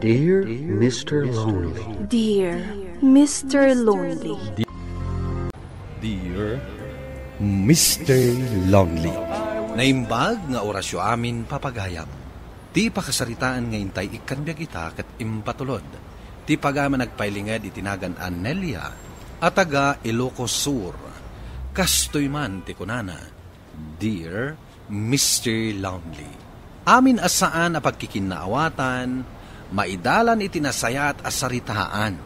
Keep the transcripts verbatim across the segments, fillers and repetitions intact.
Dear Mister Lonely. Dear Mister Lonely. Dear Mister Lonely. Naimbag nga orasyo amin, papagayam. Ti pakasaritaan nga intay ikkan biag ita ket impatulod ti pagayam a nagpailinged iti nagan a Nelia a taga Ilocos Sur. Kastoy man ti kunana, Dear Mister Lonely. Amin a saan a pagkikinnaawatan, maidalan iti nasayaat a saritaan.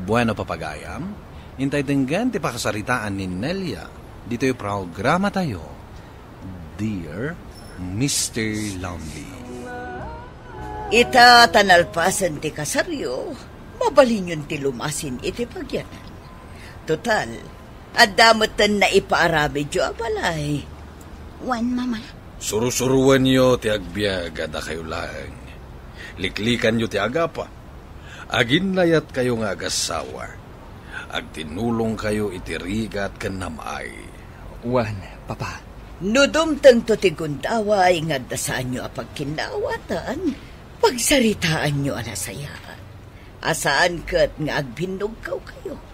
Bueno, papagayam, intay denggen ti pakasaritaan ni Nelia ditoy programatayo, Dear Mister Lonely. Ita ta nalpasen ti kasaryo, mabalinyon ti lumasin iti pagyanan. Total, adda metten naipaaramidyo a balay. Wen, Mama. Surusuroenyo ti agbiag a dakayo laeng. Liklikanyo ti agapa. Aginnayatkayo nga agassawa. Agtinulongkayo iti rigat ken nam-ay. Wen, Papa. No dumtengto ti gundaway nga adda saanyo a pagkinnaawatan, pagsaritaanyo a nasayaat. A saan ket nga agbinnugkawkayo.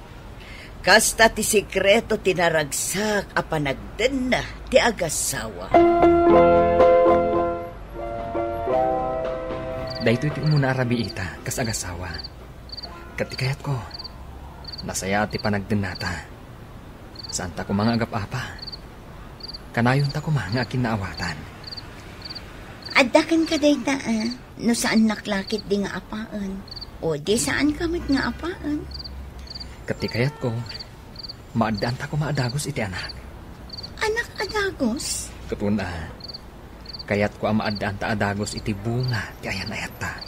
Kasta ti sekreto ti naragsak a panagdenna ti agassawa. Daytoy ti umuna a rabii ita kas agassawa. Ket ti kayatko, nasayaat ti panagdennata. Saanta koma nga agap-apa. Kanayonta koma nga akinnaawatan. Adda kenka dayta, a, no saannak la ketdi nga apaen, o di saanka met nga apaen. Ket ti kayatko, maaddaanta koma a dagus iti anak. Anak a dagus? Ket wen a, kayatko a maaddaanta a dagus iti bunga ti ayan-ayatta.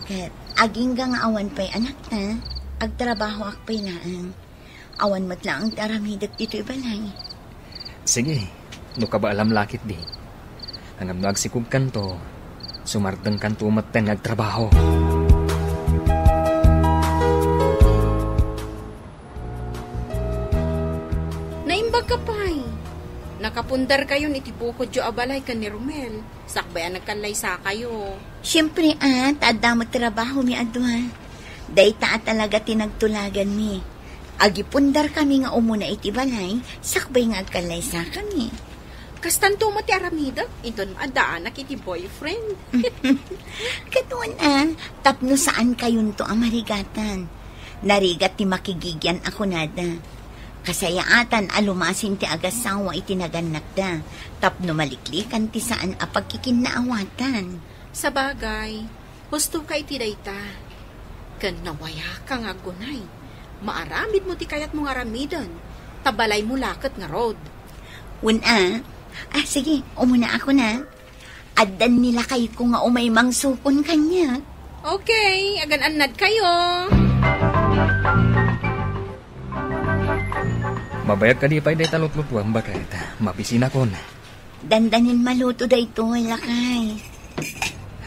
Ket agingga nga awan pay anakta, agtrabahoak pay laeng. Awan met laeng ti aramidek ditoy balay. Sige, no kabaelam la ketdi. Ngem no agsikogkanto, sumardengkanto metten nga agtrabaho. Naimbagka pay. Nakapundarkayon iti bukodyo a balay ken ni Romel. Sakbay a nagkallaysakayo. Siempre, a, ta adda met trabahomi a dua. Dayta a talaga ti nagtulaganmi. Agipundarkami nga umuna iti balay, sakbay nga agkallaysakami. Kastanto met ti aramidek, inton addaanak iti boyfriend. Ket wen a, tapno saankayonto a marigatan. Narigat ti makigigian a kunada. Kasayaatan a lumasin ti agassawa iti nagannakda, tapno maliklikan ti saan a pagkikinnaawatan. Sabagay, husto ka iti dayta. Ken nawayaka nga aggunay. Maaramidmo ti kayatmo nga aramiden, ta balaymo la ket ngarud. Wen a, a, sige, umuna ako na. Addan ni lakayko nga umay mangsukon kaniak. Okay, agan-annadkayo. Mabayag kadi pay dayta lutlutuam, baket? Mabisinakon. Dandanin maluto daytoy, lakay.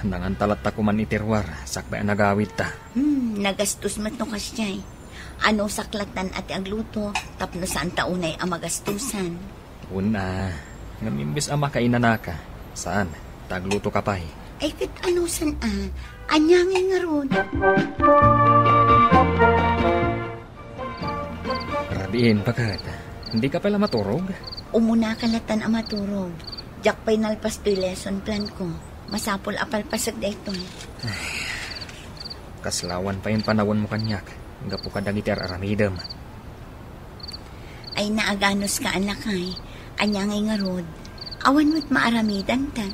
Nanganta latta koman iti ruar, sakbay a nagawidta. Hmm, nagastos met no kasdiay. Anusak lattan a ti agluto, tapno saanta unay a magastosan. Wen a, ngem imbes a makainanaka, saan, ta aglutoka pay. Ay, ket anusan a, ania ngay ngarud? Rabiin, baket. Dika pay la maturog? Umunaka lattan a maturog. Diak pay nalpas toy lesson plan ko. Masapul a palpasek daytoy. Ay, kaslawan pay panawenmo kaniak, gapu kadagiti ar-aramidem. Ay, naaganuska a lakay. Ania ngay ngarud? Awan met maaramidanta.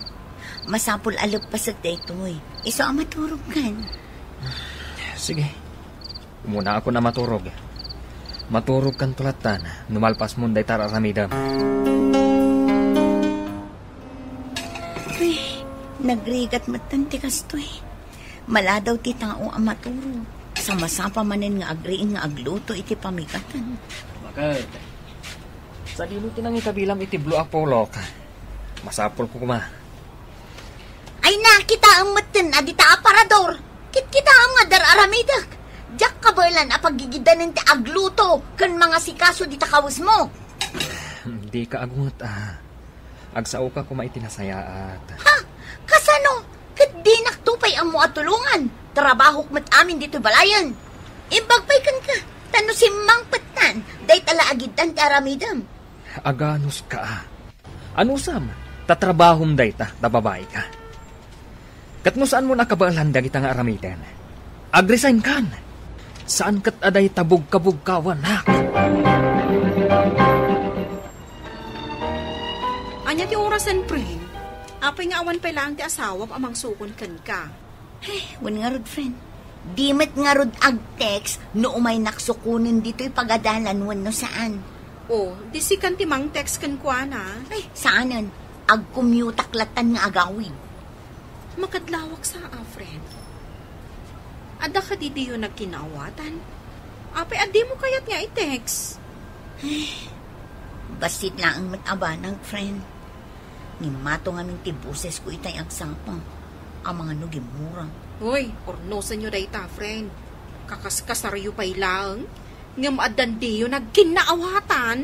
Masapul a leppasek daytoy. Isu a maturogkan. Sige. Umuna ako na maturog. Maturogkanto lattan no malpasmon dayta ar-aramidem. Uy, nagrigat metten ti kastoy. Maladaw ti tao a maturog. Sa masapa manen nga agriing nga agluto iti pamigatan. Baket? Sadino ti nangikabilam iti blue a polok? Masapul ko koma. Ay, nakitaem metten a dita aparador. Kitkitaem nga dar-aramidek. Diak kabaelan a paggigidanen ti agluto ken mangasikaso dita kawesmo. Dika agunget a. Agsaoka koma iti nasayaat. Ha? Kasano? Ket dinakto pay ammo a tulongan, trabahok met amin ditoy balayen. Imbag pay kenka, ta no simmangpettan, dayta la agiddan ti aramidem. Aganuska a. Anusam, ta trabahom dayta, ta babaika. Ket no saanmo a kabaelan dagita nga aramiden, agresign kan. Saan ket a dayta bugkabugkawanak. Ania ti orasen, friend? Apay nga awan pay laeng ti asawam a mangsukon kenka? Ay, wen ngarud, friend. Di met ngarud ag-text no umaynak sukonen ditoy pagadalan wenno saan. Oh, di sikan ti mang-text kenkuana. Ay, saanen. Agkumyutak lattan nga agawid. Makadlawak sa, a, friend. Adda kadi diyo nagkinaawatan? Apay a dimo kayat nga i-text? Ay, bassit laeng met a banag, friend. Ngimmato ngamin ti bosesko itay agsapa. Amangan no gimmura. Hoy, urnosenyo dayta, friend. Kakaskasaryo pay laeng. Ngem addan diyo nagkinnaawatan?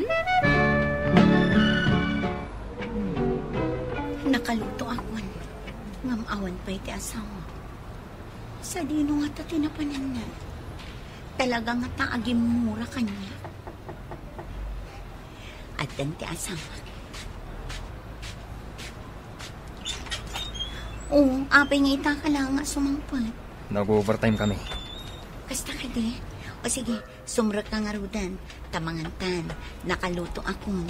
Nakalutoakon, ngem awan pay ti asawa. Sadino ngata ti napananna? Talaga ngata a gimmura kaniak. Addan ti asawa. Oo, apay nga ita ka laeng nga sumangpet? Nag-overtime kami. Kasta kadi? O sige, sumrekka ngaruden, ta mangantan. Nakalutoakon.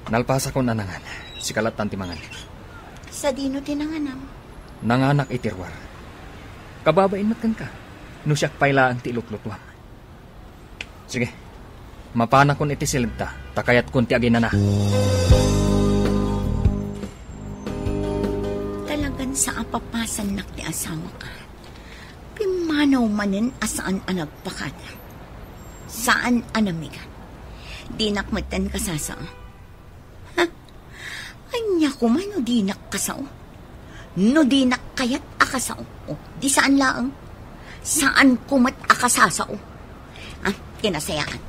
Nalpasakon a nangan. Sika lattan ti mangan. Sadino ti nanganam? Nanganak iti ruar. Kababain met kenka. No siak pay laeng ti ilutlutuam. Sige. Mapanakon iti siledta, ta kayatkon ti aginana. Talagan sa a papasannak ti asawak. Pimmanaw manen a saan a nagpakada. Saan a namigat. Dinak metten kasasao. Ha? Ania koma no dinak kasao? No dinak kayat a kasao, o, di saan laeng. Saan ko met a kasasao. Ah, kinasayaan.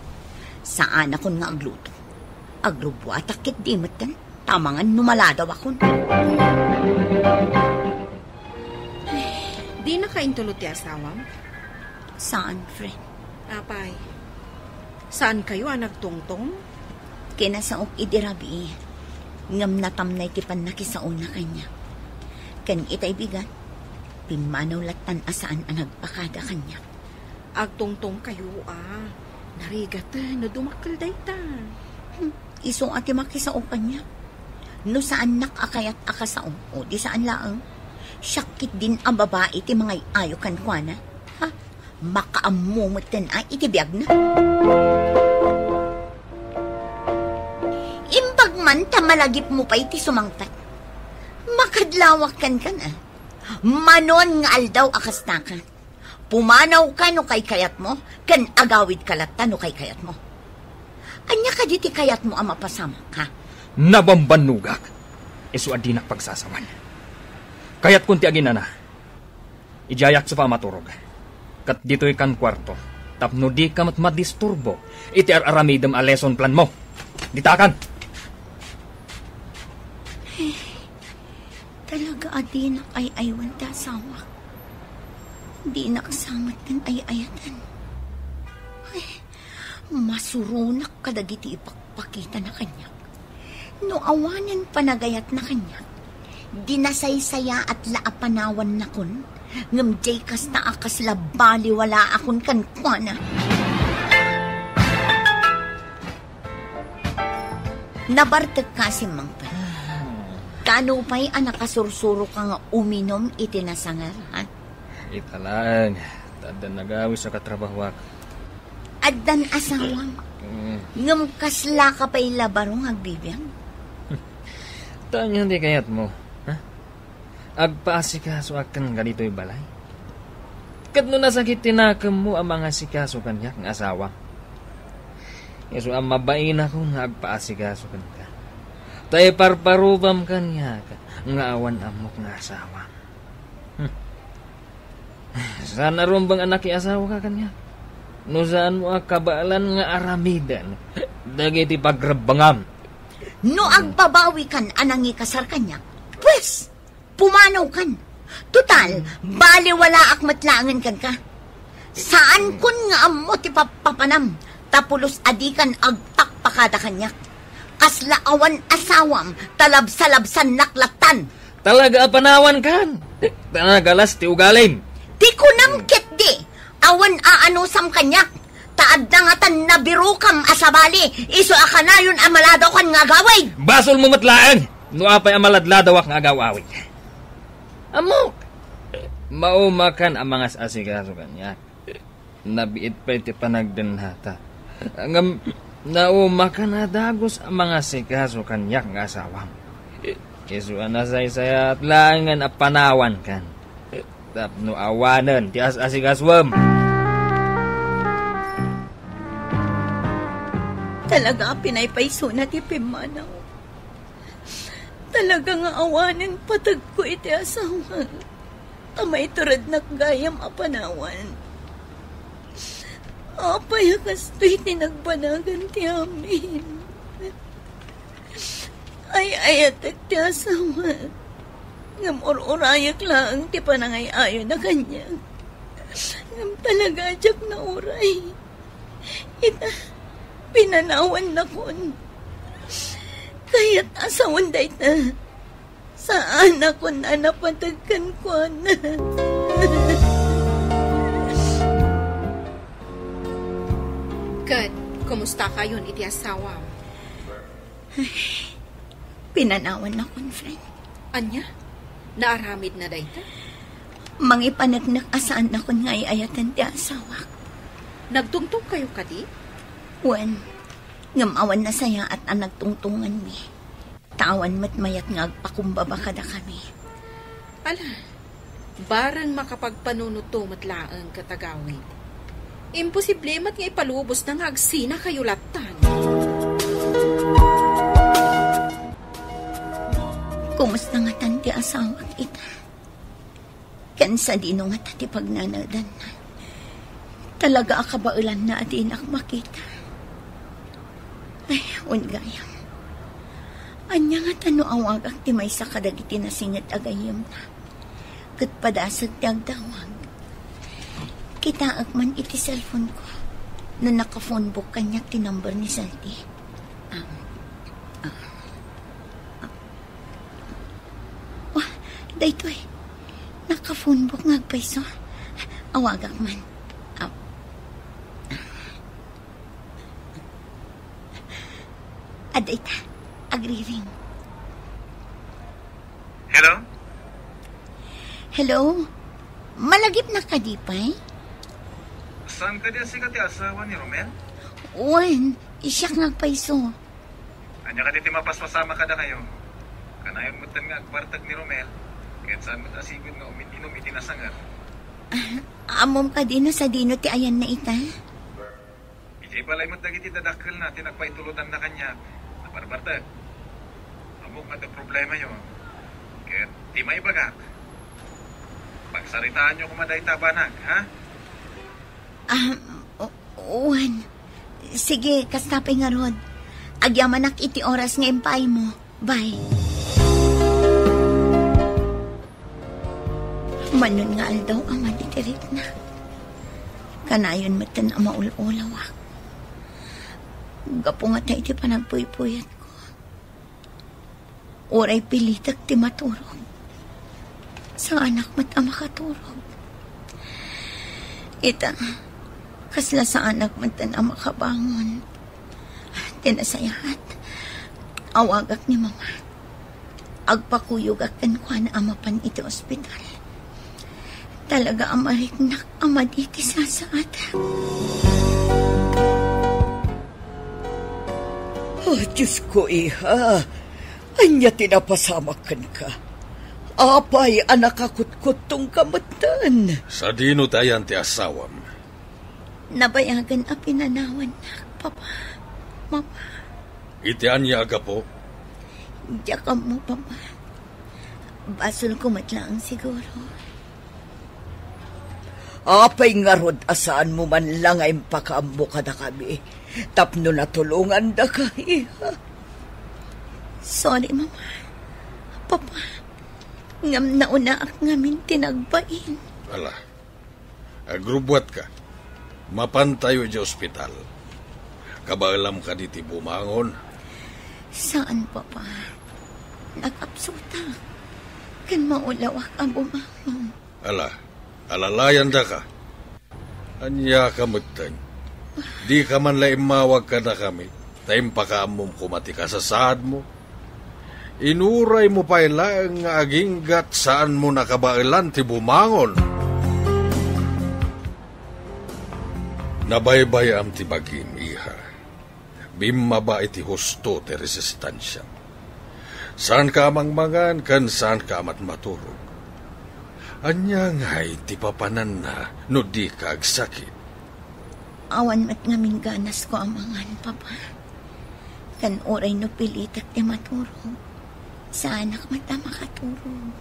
Saanakon nga agluto. Agrubbuatak ket di metten. Tamangan no maladawakon. Dinaka intulod ti asawam? Saan, friend. Apay, saankayo a nagtungtong? Kinasaok idi rabii, ngem natamnay ti pannakisaona kaniak. Ken itay bigat, pimmanaw lattan a saan a nagpakada kaniak. Agtungtongkayo a. Narigat no dumakkel dayta. Hmm, isu a ti makisao kaniak. No saannak a kayat a kasao, o di saan laeng. Siak ketdin a babai ti mangay-ayo kenkuana. Ha? Makaammo metten a iti biagna. Imbag man ta malagipmo pay ti sumangpet. Makadlawak kenkan a. Manon nga aldaw a kastaka. Pumanawka no kaykayatmo, ken agawidka latta no kaykayatmo. Ania kadi ti kayatmo a mapasamak, ha? Nabambannogak. Isu a dinak pagsasawan. Kayatkon ti aginana. Idiayak sa pamaturog. Ket ditoy kan kuarto. Tapno dika met madisturbo iti ar-aramidem a lesson planmo. Ditakan! Talaga a dinak ay-aywan ti asawak. Dinak sa met ti ay-ayaten. Ay, masuronak kadagiti ipakpakitana kaniak. No awanen panagayatna kaniak, dinasaysayaat la a panawannakon, ngem diay kasta a kasla baliwalaakon kenkuana. Nabartekka a simmangpet. Kano pay a nakasursuroka nga uminom iti nasangar, ha? Ita laeng, ta addan nagawis a katrabahoak. Addan asawam. Mm. Ngem kaslaka pay la baro nga agbibiag? Ta ania ti kayatmo, ha? Agpaasikasoak kenka ditoy balay? Ket no nasakit ti nakemmo a mangasikaso kaniak nga asawa, isu a mabainakon nga agpaasikaso kenka. Ta iparparubam kaniak nga awan ammok nga asawa. Hmm. Saan a rumbeng a nakiasawaka kaniak? No saanmo a kabaelan nga aramiden dagiti pagrebbengam. No agbabawikan a nangikasar kaniak, pues, pumanawkan. Total, baliwalaak met laengen kenka. Saankon nga ammo ti pappapanam, ta pulos a dikan agpakpakada kaniak. Kasla awan asawam, ta labsalabsannak lattan. Talaga a panawankan. Ta nagalas ti ugalim. Ti kunam ketdi, awan aanusam kaniak. Ta adda ngatan nabirokam a sabali, isu a kanayon a maladawakan nga agawid. Basolmo met laeng no apay a maladladawak nga agawawid. Ammok, maumakan a mangas-asikaso kaniak. Nabiit pay ti panagdennata. Ngem naumakan a dagus a mangasikaso kaniak nga asawam. Isu a nasaysayaat laengen a panawankan tapno awanen ti as-asikasuem. Talaga a pinaypaysona ti pimmanaw. Talaga nga awanen patagko iti asawak. Ta maiturednak gayam a panawan. Apay a kastoy ti nagbanagan ti amin? Ay-ayatek ti asawak. Ngem ur-urayek laeng ti panangay-ayona kaniak. Ngem talaga a diak nauray. Ita, pinanawannakon. Kayat a sawen dayta. Saanakon a napateg kenkuana. Ket, kumusta kayon iti asawam? Ay, pinanawannakon, friend. Ania? Naaramidna dayta? Mangipaneknek a saannakon nga ay-ayaten ti asawak. Nagtungtong kayo kadi? Wen, ngem awan nasayaat a nagtungtonganmi. Ta awan met mayat nga agpakumbaba kadakami. Ala, bareng makapagpanunoto met laeng ket agawid. Imposible met nga ipalubosna nga agsina kayo lattan. Kumusta ngatan ti asawak ita? Ken sadino ngata ti pagnanaedanna? Talaga a kabaelanna a dinak makita. Ay, wen gayam. Ania ngata no awagak ti maysa kadagiti nasinged a gayyemna? Ket padasek ti agdawag. Kitaek man iti cellphone ko no naka-phone book kaniak ti number ni Saldi. Um, ah, ah. Wah, daytoy. Naka-phone book nga agpayso. Awagak man. Ah. Adda ita. Agriring. Hello? Hello? Malagipna kadi pay? Saan kadi a sika ti asawa ni Romel? Wen, siak nga agpayso. Ania kadi ti mapaspasamak kadakayo? Kanayon metten nga agbartek ni Romel, ket saan met a sigud nga umiinom iti nasanget. Ah, ammom kadi no sadino ti ayanna ita? Idiay balay met dagiti dadakkelna ti nagpaitulotanna kaniak. Nabarbartek. Ammok nga adda problemayo. Ket di maibagak. Pagsaritaanyo koma dayta banag, ha? Ah, o-, wen. Sige, kasta pay ngarud. Agyamanak iti oras nga impaaymo. Bye. Manon nga aldaw a madi ti rikna. Kanayon metten a maul-ulawak. Gapu ngata iti panagpuypuyatko. Uray pilitek ti maturog. Saanak met a makaturog. Ita, kasla saanak metten a makabangon. Ti nasayaat, awagak ni Mama. Agpakuyogak kenkuana a mapan iti ospital. Talaga a mariknak a madi ti sasaad. Oh, Diosko, iha, ania ti napasamak kenka? Apay a nakakutkutongka metten? Sadino ti ayan ti asawam? Nabayagan a pinanawannak, Papa, Mama. Iti ania a gapu? Diak ammo, Papa. Basolko met laeng siguro. Apay ngarud a saanmo man la nga impakaammo kadakami tapno natulongandaka, iha? Sorry, Mama. Papa, Ngem naunaak ngamin ti nagbain. Ala, agrubbuatka. Mapantayo idiay ospital. Kabaelam kadi ti bumangon? Saan, Papa. Nagapsutak. Ken maulawak a bumangon. Ala, alalayandaka. Ania ka metten? Dika man la immawag kadakami, ta impakaammom koma ti kasasaadmo. Inuraymo pay laeng nga aginggat saanmo nakabaelan ti bumangon. Nabaybay-am ti bagim, iha. Bimmaba iti husto ti resistansiam. Saanka a mangmangan ken saanka a matmaturog. Ania ngay ti papananna no dika agsakit? Awan met ngamin ganasko a mangan, Papa. Ken uray no pilitek ti maturog, saanak met a makaturog.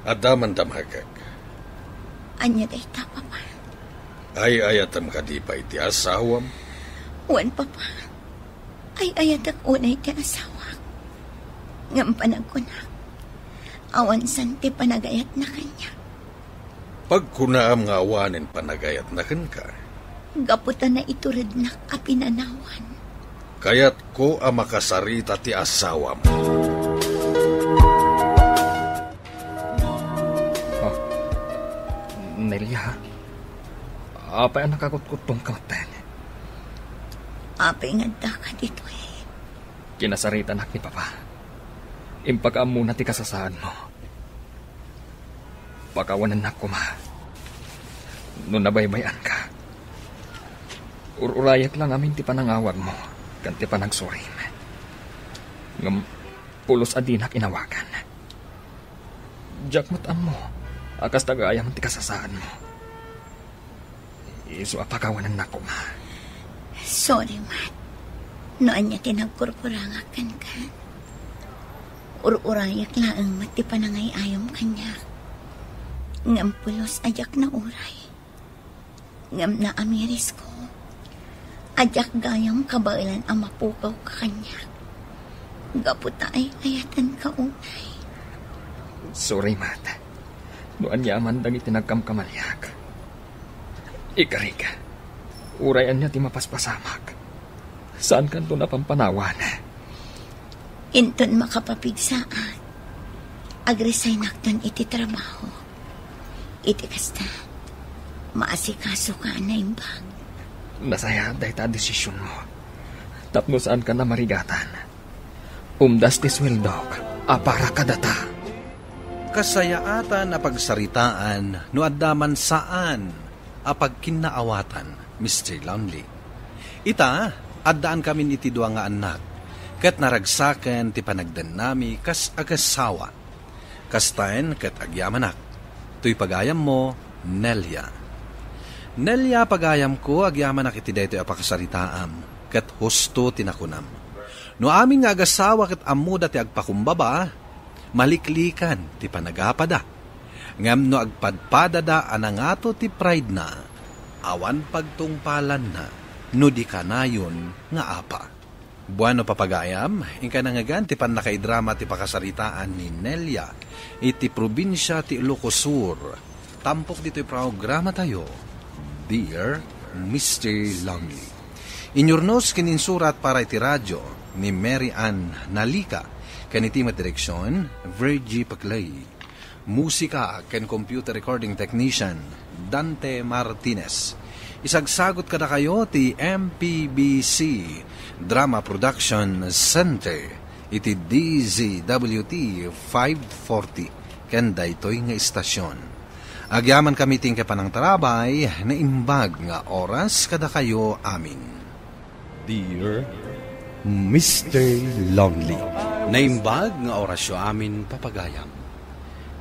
Adda man damagek. Ania dayta, Papa? Ay-ayatem kadi pay ti asawam? Wen, Papa. Ay-ayatek unay ti asawak. Ngem panagkunak, awan san ti panagayatna kaniak. Pagkunaam nga awanen panagayatna kenka. Gapu ta naiturednak a pinanawan. Kayatko a makasarita ti asawam. Oh, Nelia, apay a nakagutguttongka metten? Apay nga addaka ditoy? Kinasaritanak ni Papa. Impakaammona ti kasasaadmo. Pakawanennak koma no nabaybay-anka. Ur-urayek la ngamin ti panangawagmo ken ti panagsurim. Ngem pulos a dinak inawagan. Diak met ammo a kasta gayam ti kasasaadmo. Isu a pakawanennak koma. Sorry, Mat. No ania ti nagkurkurangak kenka. Ur-urayek laeng met ti panangay-ayom kaniak. Ngem pulos a diak nauray. Ngem naamirisko a diak gayam kabaelan a mapukawka kaniak. Gapu ta ay-ayatenka unay. Sorry, Mat. No ania man dagiti nagkamkamaliak. Ikarik, uray ania ti mapaspasamak, saankanton a pampanawan. Inton makapapigsaak, agresignakton iti trabaho. Iti kasta, maasikasoka a naimbag. Nasayaat dayta a desisionmo. Tapno saanka a marigatan. Umdas ti sueldok a para kadata. Kasayaatan a pagsaritaan no adda man saan a pagkinnaawatan, Mister Lonely. Ita, addaan kamin iti dua nga annak, ket naragsaken ti panagdennami kas agasawa. Kastaen ket agyamanak. Toy pagayammo, Nelia. Nelia, pagayamko, agyamanak iti daytoy a pakasaritaam, ket husto ti nakunam. No amin nga agasawa ket ammoda ti agpakumbaba, maliklikan ti panagapada. Ngem no agpadpadada a nangato ti pride-na, awan pagtungpalanna no di kanayon nga apa. Bueno, papagayam, inka nangngegan ti pannakaidrama ti pakasaritaan ni Nelia iti probinsia ti Ilocos Sur. Tampok ditoy programatayo, Dear Mister Lonely. Inyurnos ken insurat para iti radio ni Mary Ann Nalica, ken iti met direksion, Virgie Paclay. Musika ken computer recording technician, Dante Martinez. Isagsagot kadakayo ti M P B C Drama Production Center iti D Z W T five forty ken daytoy nga istasion. Agyamankami ti panangtarabay, naimbag nga oras kadakayo amin. Dear Mister Lonely. Naimbag nga orasyo amin, papagayam.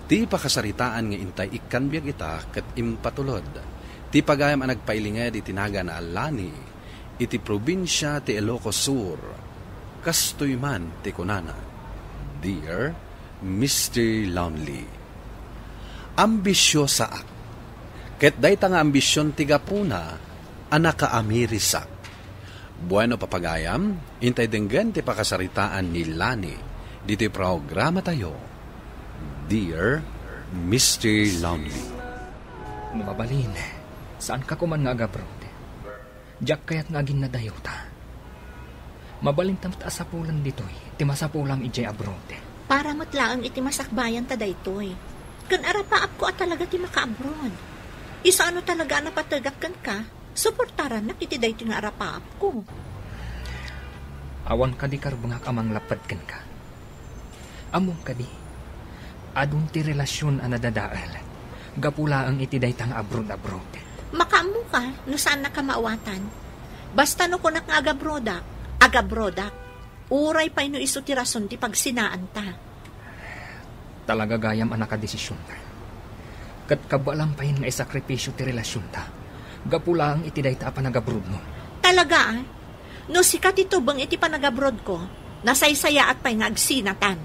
Ti pakasaritaan nga intay ikkan biag ita ket impatulod ti pagayam a nagpailinged iti nagan a Lani iti probinsia ti Ilocos Sur. Kastoy man ti kunana, Dear Mister Lonely. Ambisiosaak. Ket dayta nga ambision ti gapuna a nakaamirisak. Bueno, papagayam, intay denggen ti pakasaritaan ni Lani ditoy programatayo, Dear Mister Lonely. No mabalin, saanka koman nga agabroad? Diak kayat nga aginnadayota. Mabalinta met a sapulen ditoy ti masapulam idiay abroad. Para met laeng iti masakbayanta daytoy. Ken arapaapko a talaga ti makaabroad. Isu a no talaga a napategak kenka, suportarannak iti daytoy nga arapaapko. Awan kadi karbengak a manglapped kenka. Ammom kadi, adun ti relasion a nadadael gapu laeng iti dayta nga abroad-abroad. Makaammoka no saannak a maawatan. Basta no kunak nga agabrodak, agabrodak. Uray pay no isu ti rason ti pagsinaanta. Talaga gayam a nakadesision. Ket kabaelam pay nga isakripisio ti relasionta gapu laeng iti dayta a panagabrodmo. Talaga, a? No sika ti tubeng iti panagabrodko, nasaysayaat pay nga agsinatan.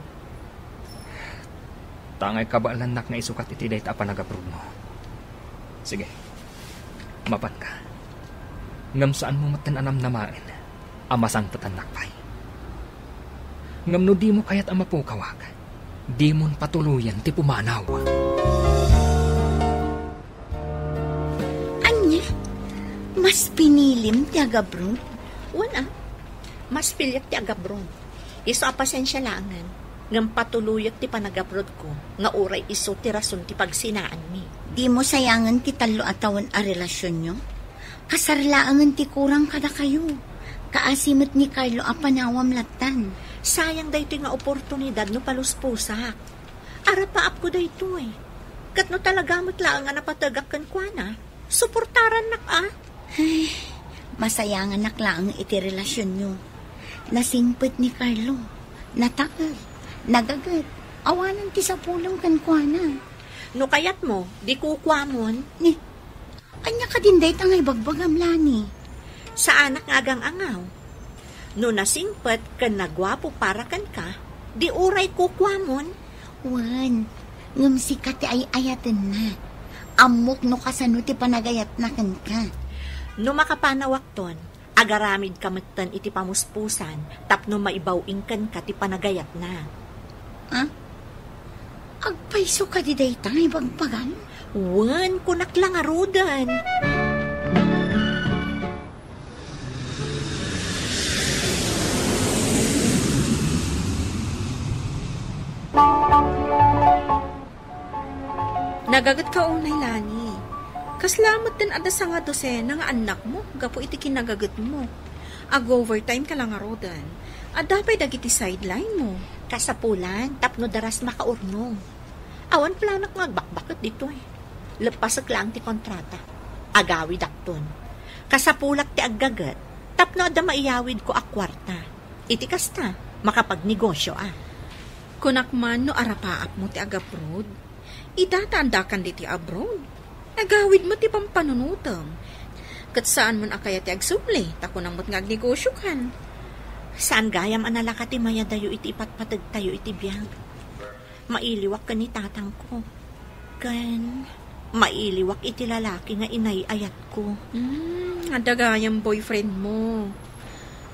Tangay kabaelannak nga isukat iti dayta a panagabrodmo. Sige, mapanka. Ngem saanmo metten a namnamaen a masangpetannak pay. Ngem no dimo kayat a mapukawak, dimon patuloyen ti pumanaw. Ania? Mas pinilim ti agabroad? Wen a, mas piliek ti agabroad. Isu a pasensia laengen, ngem patuloyek ti panagabrodko nga uray isu ti rason ti pagsinaanmi. Dimo sayangen ti tallo a tawen a relasionyo? Kasar laengen ti kurang kadakayo. Kaasi met ni Carlo a panawam lattan. Sayang daytoy nga oportunidad no palusposak. Arapaapko daytoy. Ket no talaga met laeng a napategak kenkuana, suportarannak a. Ay, masayanganak laeng iti relasionyo. Nasingpet ni Carlo. Nataek. Nagaget. Awanan ti sapulem kenkuana. No kayatmo, di kukuamon. Ni, ania kadin dayta nga ibagbagam, Lani? Saanak nga agang-angaw. No nasingpet ken naguapo para kenka, di uray kukuamon. Wen, ngem sika ti ay-ayatenna. Ammok no kasano ti panagayatna kenka. No makapanawakton, agaramidka metten iti pamuspusan tapno maibaw-ing kenka ti panagayatna. Ha? Agpayso kadi dayta nga ibagbagam? Wen, kunak la ngaruden. Nagagetka unay, Lani. Kasla metten a dasa nga dosena nga annakmo gapu iti kinagagetmo. Ag-overtime ka la ngaruden. Adda pay dagiti sideline mo. Kasapulan, tapno daras makaurnong. Awan planak nga agbakbaket ditoy. Leppasek laeng ti kontrata. Agawidakton. Kasapulak ti aggaget, tapno adda maiyawidko a kuarta. Iti kasta, makapagnegosio a. Kunak man no arapaapmo ti agabroad. Ita ta addakan diti abroad. Agawid met ti pampanunotem. Ket saan man a kayat ti agsubli, ta kunam met nga agnegosiokan. Saan gayam a nalaka ti mayadayo iti ipatpategtayo iti biag. Mailiwak ken ni tatangko. Ken mailiwak iti lalaki nga inay-ayatko. Hmm, adda gayam boyfriend mo.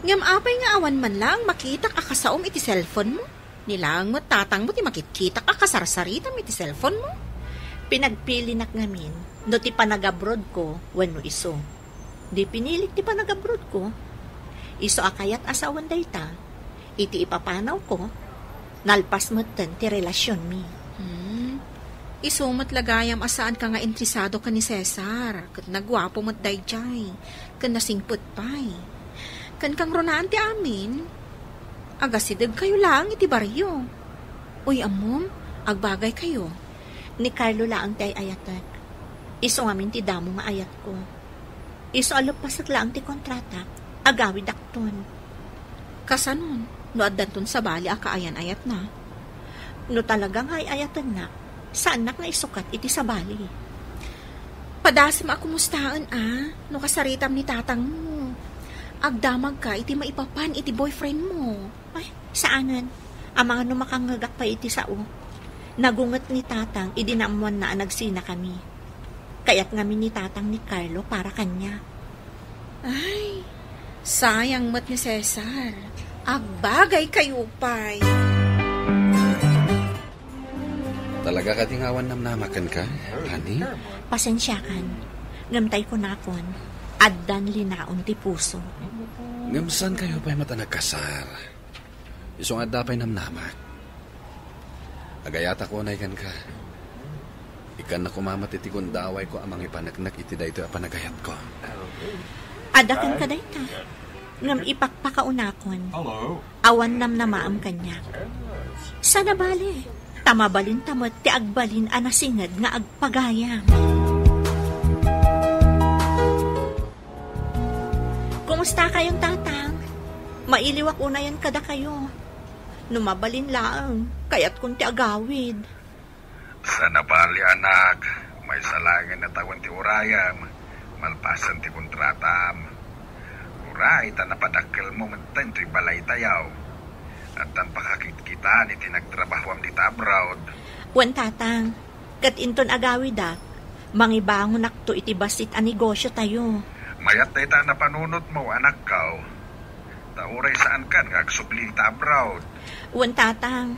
Ngem apay nga awan man laeng makitak a kasaom iti cellphone mo? Ni laeng met tatangmo ti makitkitak a kasarsaritam iti cellphone mo? Pinagpilinak ngamin no ti panagabrodko wenno isu. Di pinilik ti panagabrodko. Isu a kayat a sawen dayta, iti ipapanawko, nalpas metten ti relasionmi. Hmm. Isu met la gayam a saanka nga interesado ken ni Cesar, ket naguapo met daydiay, ken nasingpet pay. Ken kangrunaan ti amin, agasidegkayo laeng iti barrio. Uy, ammom, agbagaykayo. Ni Carlo laeng ti ay-ayatek. Isu ngamin ti damo nga ayatko. Isu a leppasek laeng ti kontrata, agawidakton. Kasanon, no addanton sabali a kaayan-ayatna? No talaga nga ay-ayatenna, saannak nga isukat iti sabali. Padasem a kumustaen a, no kasaritam ni tatangmo. Agdamagka iti maipapan iti boyfriend mo. Ay, saanen. Amangan no makangngegak pay iti sao. Nagunget ni tatang idi naammoanna a nagsinakami. Kayat ngamin ni tatang ni Carlo para kaniak. Ay, sayang met ni Cesar. Agbagaykayo pay. Talaga kadi nga awan namnama kenka, honey? Pasensiakan. Ngem tay kunakon, addan linaon ti puso. Ngem saan kayo pay met a nagkasar? Isu nga adda pay namnamak. Agayatak unay kenka. Ikkannak koma met iti gundawayko a mangipaneknek iti daytoy a panagayatko. Adda kenka dayta. Ngem ipakpakaunakon. Awan namnamaam kaniak. Saan a bale, ta mabalinta met ti agbalin a nasinged nga agpagayam. Kumusta kayon, Tatang? Mailiwak unayen kadakayo. No mabalin laeng, kayatkon ti agawid. Saan a bale, anak, maysa laengen a tawen ti urayem, malpasen ti kontratam. Uray ta napadakkelmo metten toy balaytayo. Addan pakakitkitan iti nagtrabahoam dita abroad. Wen, Tatang, ket inton agawidak, mangibangonakto iti bassit a negosiotayo. Mayat dayta a napanunotmo, anakko. Ta uray saankan nga agsubli dita abroad. Wen, Tatang,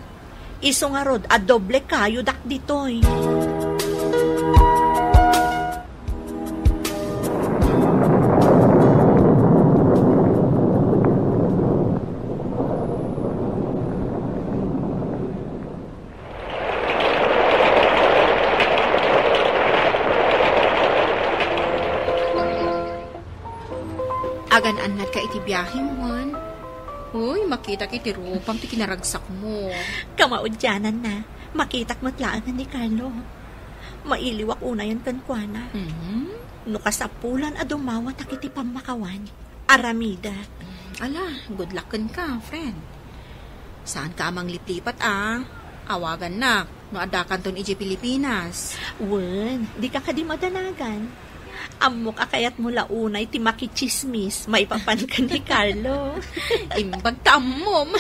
isu ngarud a doble kayodak ditoy. Agan-annadka iti biahem, Juan. Uy, makitak iti rupam ti kinaragsakmo. Kamaudiananna, makitak met laengen ni Carlo. Mailiwak unayen kenkuana. Mhm. No kasapulan a dumawatak iti pammakawan, aramidek. Ala, good luck kenka, friend. Saanka a mangliplipat a. Awagannak no addakanton idiay Pilipinas. Wen, dika kadi madanagan. Ammok a kayatmo la unay ti makitsismis maipapan ken ni Carlo. Imbag ta ammom.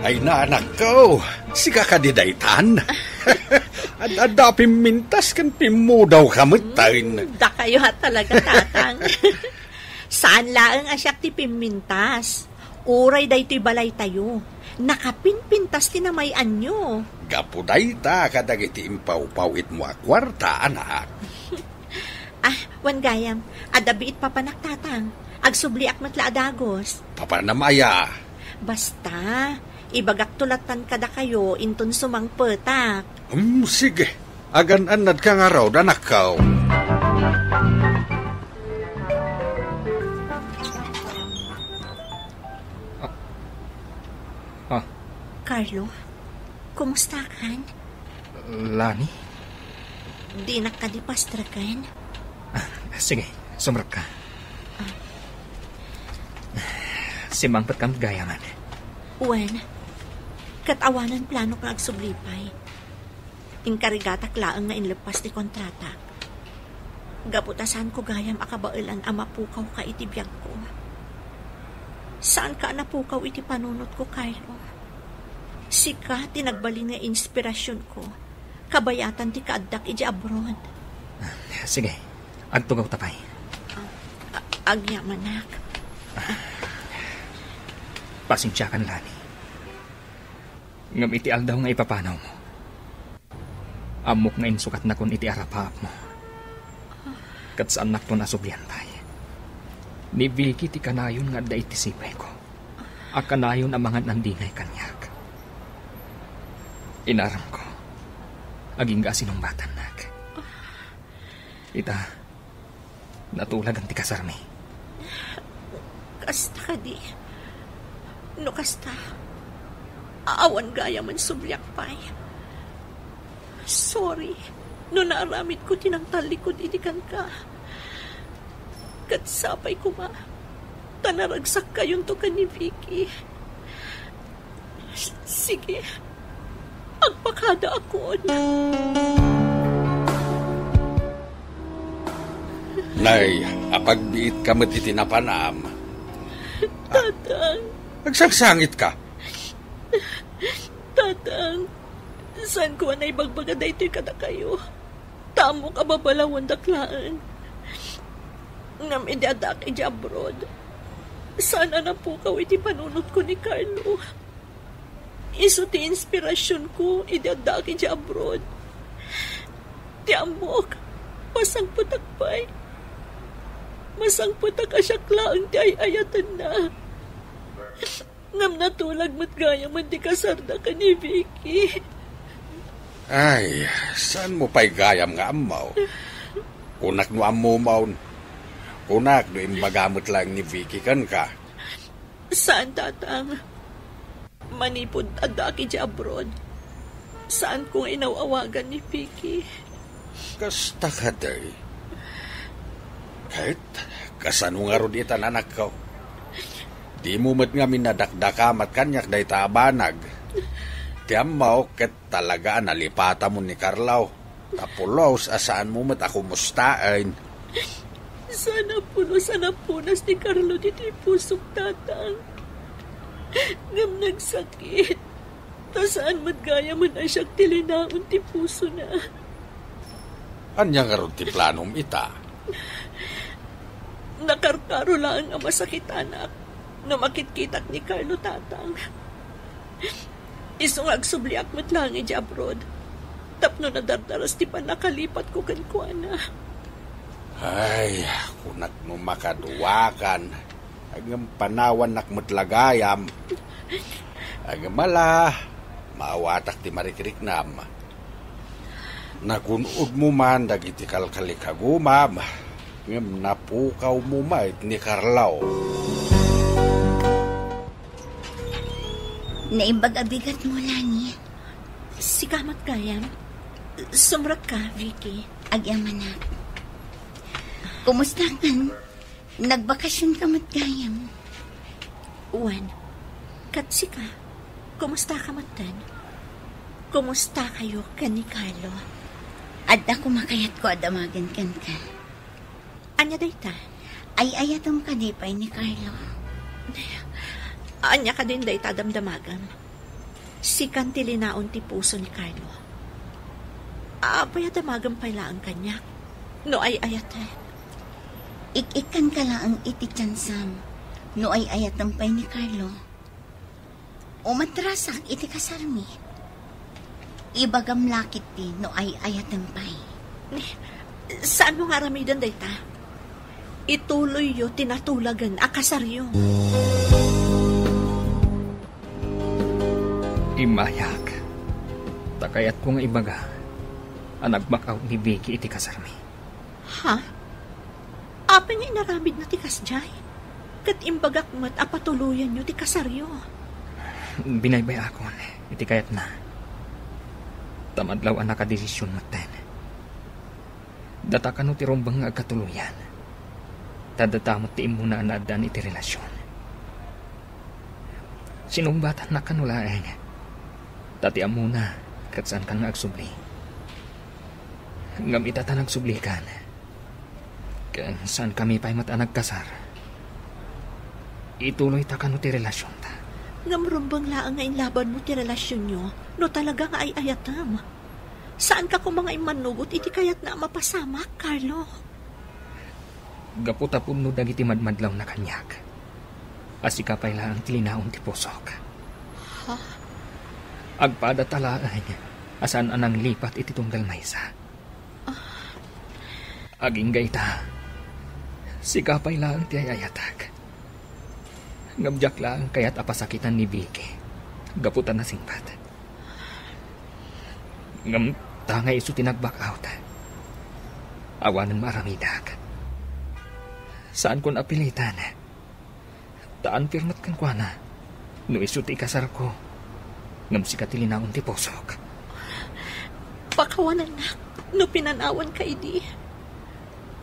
Ay, anakko, sika kadi daytan? Ad-, adda pimmintas ken pimmudawka metten. Hmm, dakayo a talaga, Tatang. Saan laeng a siak ti pimmintas. Uray daytoy balaytayo, nakapinpintas ti namay-anyo. Gapu dayta kadagiti impawpawitmo a kuarta, anak. Ah, wen gayam, adda biit papanak, Tatang. Agsubliak met la a dagus. Papanam aya? Basta, ibagakto lattan kadakayo inton sumangpetak. Hmm, sige. Agan-annadka ngarud, anakko. Ah. Ah. Carlo, kumusta kan? Lani? Dinak kadi pastreken? Ah, sige, sumrek ka. Ah. Simangpet ka met gayamen. Wen, ket awanen plano nga agsubli pay. Inkarigatak laeng nga inleppas ti kontratak. Gapu ta saanko gayam a kabaelan a mapukawka iti biagko. Saanka a napukaw iti panunotko, Carlo. Sika ti nagbalin nga inspirasionko, kabayatan ti kaaddak idiay abroad. Sige, agtugawta pay. Ah, a-, agyamanak. Pasensiakan, Lani. Ngem iti aldaw nga ipapanawmo, ammok nga insukatnakon iti arapaapmo. Ket saannakton a sublian pay. Ni Vicky ti kanayon nga adda iti sipayko, a kanayon a mangan-andingay kaniak. Inaramko, agingga a sinungbatannak. Ita, natulagan ti kasarmi. Kasta kadi. No kasta, awan gayamen subliak pay. Sorry no naaramidko ti nangtallikud idi kenka. Ket sapay koma, ta naragsakkayonto ken ni Vicky. Sige. Agpakadaakon. Nay, apagbiitka met iti napanam. Tatang. Agsangsangitka. Tatang, saanko a naibagbaga daytoy kadakayo. Ta ammok a babalawandak laeng. Ngem idi addaak idiay abroad, saan a napukaw iti panunotko ni Carlo. Isu ti inspirasionko idi addaak idiay abroad. Ti ammok, masangpetak pay. Masangpetak a siak laeng ti ay-ayatenna. Ngem natulag met gayamen ti kasarda ken ni Vicky. Ay, saanmo pay gayam nga ammo? Kunak no ammom. Kunak no imbaga met laeng ni Vicky kenka. Saan, Tatang. Manipud addaak idiay abroad, saanko nga inaw-awagan ni Vicky. Kasta kadi. Ket kasano ngarud ita, anakko? Dimo met ngamin a dakdakamat kaniak dayta a banag. Ti ammok ket talaga a nalipatamon ni Carlo. Ta pulos a saanmo met a kumustaen. Saan a pulos a napunas ni Carlo ditoy pusok, Tatang. Ngem nagsakit. Ta saan met gayamen a siak ti linaon ti pusona. Ania ngarud ti planom ita? Nakarkaro laeng a masakitanak no makitkitak ni Carlo, Tatang. Isu nga agsubliak met laeng idiay abroad tapno nadardaras ti pannakalipatko kenkuana. Ay, kunak no makaduakan, ngem panawannak met la gayam. Ngem ala, maawatak ti marikriknam. Nagun-odmo man dagiti kalkalikagumam, ngem napukawmo met ni Carlo. Naimbag a bigatmo, Lani. Sika met gayam. Sumrekka, Vicky. Agyamanak. Kumusta kan? Nagbakasionka met gayam. Wen, ket sika, kumustaka metten? Kumustakayo ken ni Carlo? Adda koma kayatko a damagen kenka. Ania dayta? Ay-ayatem kadi pay ni Carlo? Ania kadin dayta a damdamagem? Sikan ti linaon ti puso ni Carlo. Apay a damagem pay laeng kaniak no ay-ayatem? Ik-ikkanka laeng iti tiansam no ay-ayatem pay ni Carlo. Umatrasak iti kasarmi. Ibagam la ketdi no ay-ayatem pay. Saanmo nga aramiden dayta? Ituloyyo ti natulagen a kasaryo. Immayak, ta kayatko nga ibaga a nag-back out ni Vicky iti kasarmi. Ha? Apay nga inaramidna ti kasdiay? Ket imbagak met a patuloyanyo ti kasaryo. Binaybay-akon iti kayatna. Ta madlaw a nakadesision metten. Data kano ti rumbeng nga agkatuloyan. Ta data met ti immuna a naaddaan iti relasion. Sinungbatanna kano laeng. Ta ti ammona, ket saankan nga agsubli. Ngem ita ta nagsublikan, ken saankami pay met a nagkasar, ituloyta kano ti relasionta? Ngem rumbeng laeng nga inlabanmo ti relasionyo no talaga nga ay-ayatem. Saanka koma nga immannugot iti kayatna a mapasamak, Carlo. Gapu ta pudno dagiti madmadlawna kaniak a sika pay laeng ti linaon ti pusok. Ha? Agpadata laeng a saan a nanglipat iti tunggal maysa. Agingga ita, sika pay laeng ti ay-ayatek. Ngem diak laeng kayat a pasakitan ni Vicky gapu ta nasingpet. Ngem ta nga isu ti nag-back out, awanen maaramidak. Saankon a pilitan. Ta unfair met kenkuana no isu ti ikasarko, ngem sika ti linaon ti pusok. Pakawanennak no pinanawanka idi,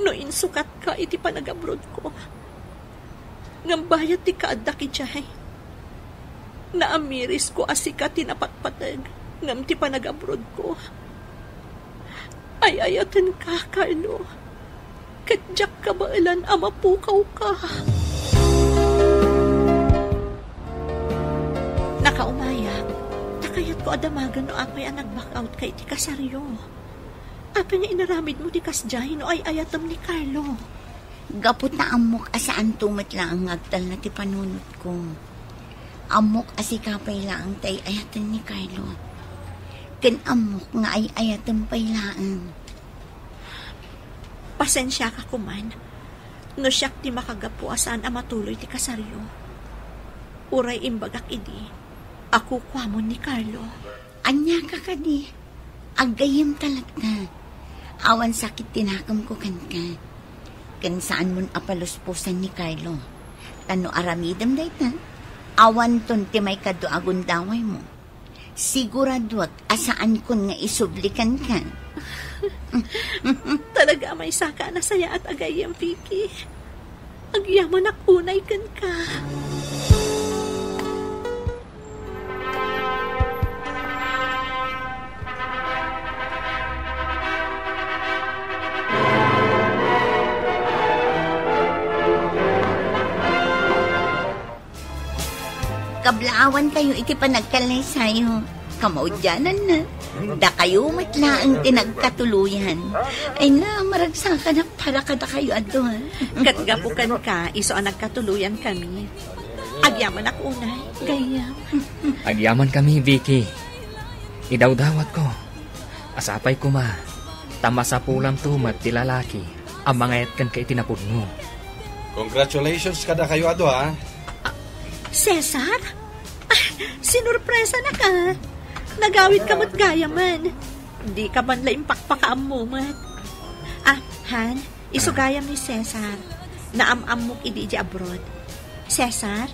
no insukatka iti panagabrodko. Ngem bayat ti kaaddak idiay, naamirisko a sika ti napatpateg ngem ti panagabrodko. Ay-ayatenka, Carlo, ket diak kabaelan a mapukawka. Nakaumayak, ta kayatko a damagen no apay a nag-back out ka iti kasaryo. Apay nga inaramidmo ti kasdiay no ay-ayatem ni Carlo? Gapu ta ammok a saanto met laeng nga agtalna ti panunotko. Ammok a sika pay laeng ti ay-ayaten ni Carlo. Ken ammok nga ay-ayatem pay laeng. Pasensiaka koman no siak ti makagapu a saan a matuloy ti kasaryo. Uray imbagak idi a kukuamon ni Carlo. Ania ka kadi? Aggayyemta latta. Awan sakit ti nakemko kenka. Ken saanmon a palusposan ni Carlo. Ta no aramidem dayta, awanton ti maikadua a gundawaymo. Siguraduak a saankon nga isubli kenka. Talaga a maysaka a nasayaat a gayyem, Vicky. Agyamanak unay kenka. Kablaawantayo iti panagkallaysayo. Kamaudiananna, dakayo met laeng ti nagkatuloyan. Ay na, maragsakanak para kadakayo adu, ha? Ket gapu kenka, isu a nagkatuloyan kami. Agyamanak unay, gayyem. Agyaman kami, Vicky. Idawdawatko a sapay koma, ta masapulamto met ti lalaki a mangayat kenka iti napudno. Congratulations kadakayo adu, ha? Cesar? Ah, sinurpresanak, a. Nagawidka met gayamen. Dika man la impakpakaammo met. Ah, Han, isu gayam ni Cesar. Naam-ammok idi idiay abroad. Cesar,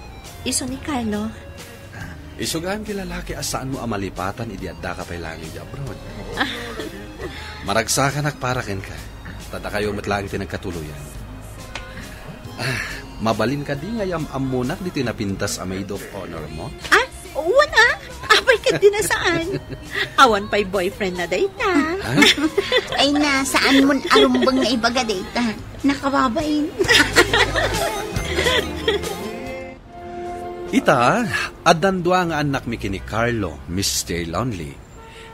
isu ni Carlo. Isu gayam ti lalaki a saanmo a malipatan idi addaka pay laeng idiay abroad. Maragsakanak para kenka. Ta dakayo met laeng ti nagkatuloyan. Ah, mabalin kadi nga yam-ammonak ditoy napintas a maid of honor mo? Ah, wen a? Apay ket di na saan. Awan pay boyfriend na dayta. Ha? Ay na, saanmon a rumbeng nga ibaga dayta. Nakababain. Ita, addan dua nga annakmi ken ni Carlo, Mister Lonely.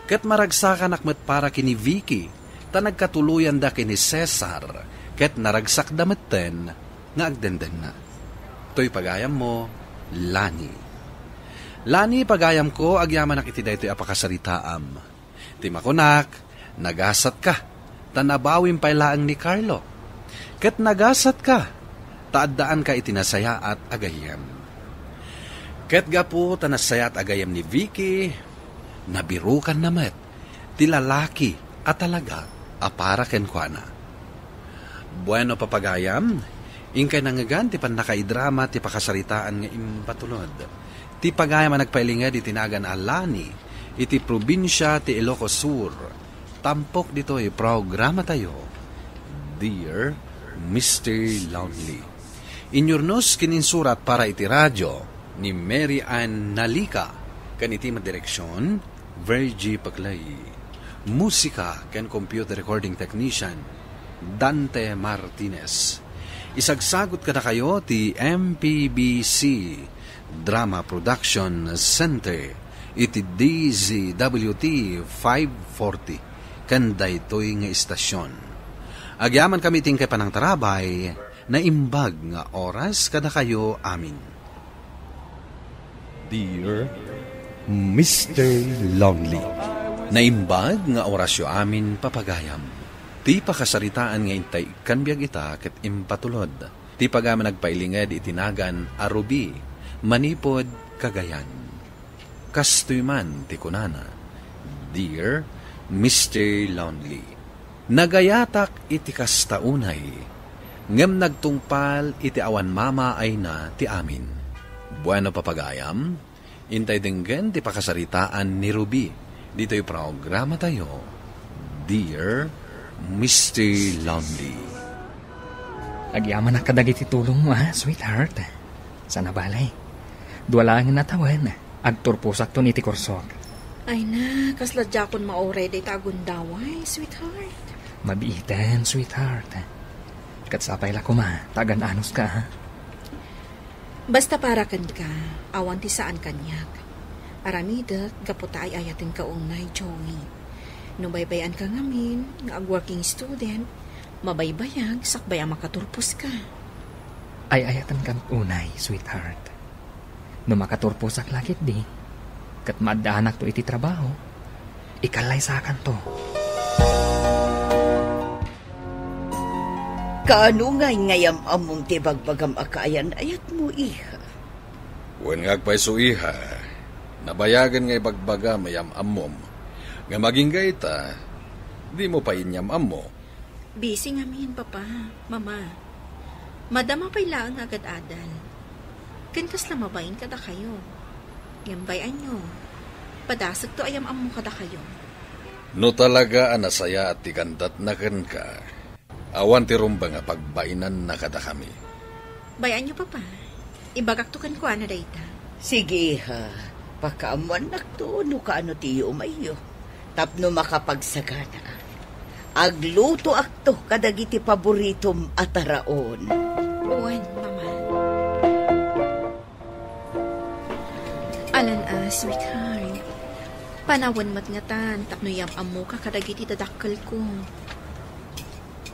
Ket maragsakanak met para ken ni Vicky, ta nagkatuloyanda ken ni Cesar, ket naragsakda metten nga agdendenna. Toy pagayammo, Lani. Lani, pagayamko, agyamanak iti daytoy a pakasaritaam. Ti makunak, nagasatka, ta nabawim pay laeng ni Carlo. Ket nagasatka, ta addaanka iti nasayaat a gayyem. Ket gapu ta nasayaat a gayyem ni Vicky, nabirukanna met ti lalaki a talaga a para kenkuana. Bueno, papagayam, inkay nangngegan ti pannakaidrama ti pakasaritaan nga impatulod. Ti pagayam a nagpailinged iti nagan a Lani iti probinsia ti Ilocos Sur. Tampok ditoy programatayo, Dear Mister Lonely. Inyurnos ken insurat para iti radio ni Mary Ann Nalica, ken iti madireksion, Virgie Paclay. Musika ken computer recording technician, Dante Martinez. Isagsagut kadakayo ti M P B C Drama Production Center iti D Z W T five forty ken daytoy nga istasion. Agyamankami iti inkay panangtarabay, naimbag nga oras kadakayo amin. Dear Mister Lonely. Naimbag nga orasyo amin, papagayam. Ti pakasaritaan nga intay ikkan biag ita ket impatulod. Ti pagayam a nagpailinged iti nagan a Ruby, manipud Cagayan. Kastoy man ti kunana, Dear Mister Lonely. Nagayatak iti kasta unay, ngem nagtungpal iti awan mamaayna ti amin. Bueno, papagayam, intay denggen ti pakasaritaan ni Ruby ditoy programatayo, Dear Mister Lonely. Agyamanak kadagiti tulongmo, a, sweetheart. Sana balay. Dua laengen a tawen, agturposakton iti kursok. Ay na, kasla diakon mauray dayta a gundaway, sweetheart. Mabiiten, sweetheart. Ket sapay la koma, ta agan-anoska, ha? Basta para kenka, awan ti saan kaniak. Aramidek gapu ta ay-ayatenka unay, Joey. No baybay-anka ngamin nga ag-working student, mabaybayag sakbay a makaturposka. Ay-ayatenka met unay, sweetheart. No makaturposak la ketdi, ket maaddaanakto iti trabaho, ikallaysakanto. Kaano ngay nga yam-ammom ti bagbagam a kaayan-ayatmo, iha? Wen nga agpayso, iha. Nabayagen nga ibagbagam a yam-ammom. Ngem agingga ita, dimo pay inyam-ammo. Busy ngamin, Papa, Mama. Madama pay laeng nga agad-adal. Ken kasla mabain kadakayo. Ngem bay-anyo, padasekto a yam-ammo kadakayo. No talaga a nasayaat ti gandatna kenka, awan ti rumbeng a pagbainanna kadakami. Bay-anyo, Papa. Ibagakto kenkuana dayta. Sige, ha. Pakaammoannakto no kaano ti yuumayyo. Tapno makapagsaganaak, aglutoakto kadagiti paboritom a taraon. Wen, Mama. Alan a, sweetheart. Panawen met ngatan tapno yam-ammoka kadagiti dadakkelko.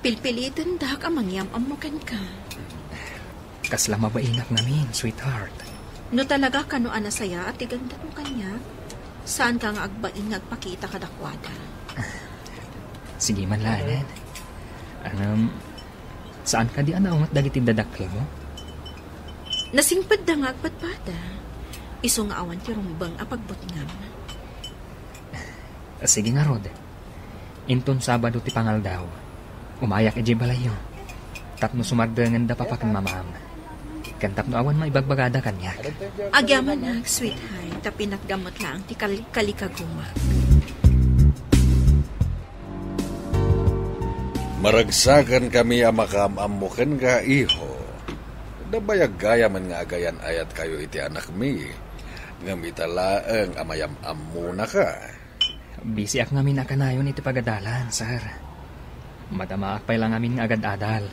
Pilpilitendak a mangyam-ammo kenka. Kasla mabainak ngamin, sweetheart. No talaga kano a nasayaat ti gandatmo kaniak, saanka nga agbain nga agpakita kadakuada. Sige man laeng. Ngem, saan kadi a naunget dagiti dadakkelmo? Nasingpetda nga agpadpada. Isu nga awan ti rumbeng a pagbutngam. Sige ngarud. Inton Sabado ti pangaldaw, umayak idiay balayyo. Tapno sumardengenda Papa ken Mamam. Ken tapno awan maibagbagada kaniak. Agyamanak, sweetheart, ta pinatgam met laeng ti kal-, kalikagumak. Maragsakan kami a makaam-ammo kenka, iho. Nabayag gayamen nga agayan-ayatkayo iti anakmi, ngem ita laeng a mayam-ammonaka. Bisiak ngamin a kanayon iti pagadalan, sir. Madamaak pay la ngamin nga agad-adal.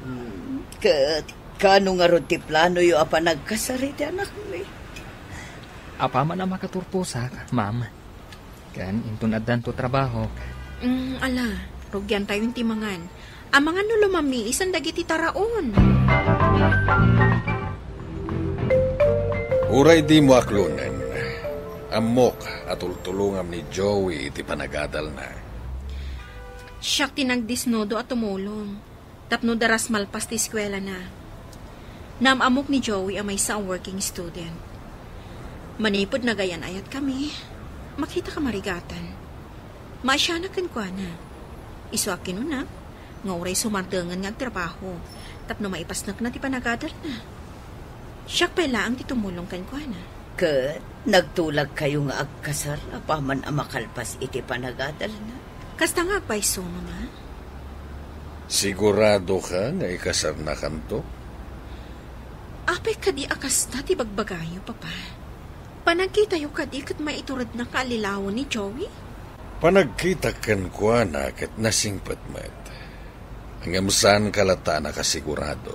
Hmm, ket kaano ngarud ti planoyo a panagkasar iti anakmi? Apaman a makaturposak, ma'am. Ken inton addanto trabahok. Mm, ala, rugiantayon ti mangan. Amangan no lumamiisan dagiti taraon. Uray dimo aklonen, ammok a tultulongam ni Joey iti panagadalna. Siak ti nagdisnodo a tumulong tapno daras malpas ti eskuelana. Naam-ammok ni Joey a maysa a working student. Manipud nagayan-ayat kami, makita ka marigatan. Maasianak kenkuana. Isu a kinuna, nga uray sumardengen nga agtrabaho, tapno maipasnekna ti panagadalna. Siak pay laeng ti tumulong kenkuana. Ket nagtulagkayo nga agkasar apaman a makalpas iti panagadalna? Kasta nga agpayso, Mama. Siguradoka nga ikasarnakanto? Apay kadi a kasta ti bagbagayo, Papa? Panagkitayo kadi ket maiturednak nga allilawen ni Joey? Panagkitak kenkuana ket nasingpet met. Ngem saanka latta a nakasigurado.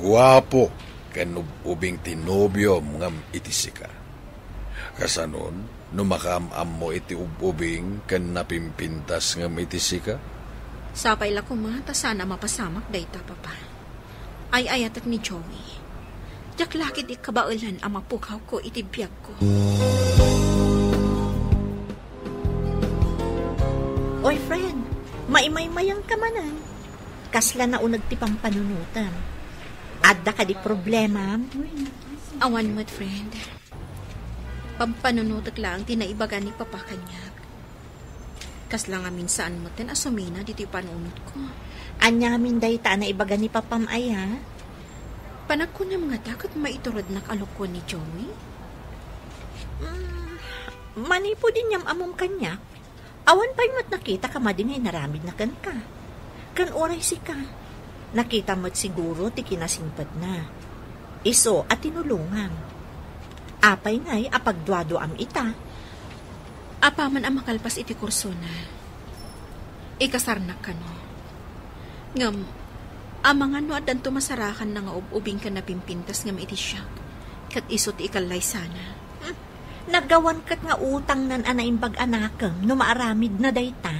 Guapo ken ub-ubing ti nobiom ngem iti sika. Kasanon, no makaam-ammo iti ub-ubing ken napimpintas ngem iti sika? Sapay la koma ta saan a mapasamak dayta, Papa. Ay-ayatek ni Joey. Diak la ketdi kabaelan a mapukawko iti biagko. Oy, friend, maimaymayangka manen. Kasla nauneg ti pampanunotem. Adda kadi problemam? Awan met, friend. Pampanunotek laeng ti naibaga ni Papa kaniak. Kasla ngamin saan metten a sumina ditoy panunotko. Ania ngamin dayta a naibaga ni Papam aya? Panagkunam ngata ket maiturednak a lokoen ni Joey? Mm, manipud inyam-ammom kaniak, awan pay met nakita ka madi nga inaramidna kenka. Ken uray sika, nakita met siguro ti kinasingpetna. Isu a tinulongam. Apay ngay a pagduaduaam ita? Apaman a makalpas iti kursona, ikasarnak kano. Ngem, amangan no addanto masarakanna nga ub-ubing ken napimpintas ngem iti siak, ket isu ti ikallaysana. Hmm. Naggawan ket nga utangnan a naimbag a nakem no maaramidna dayta.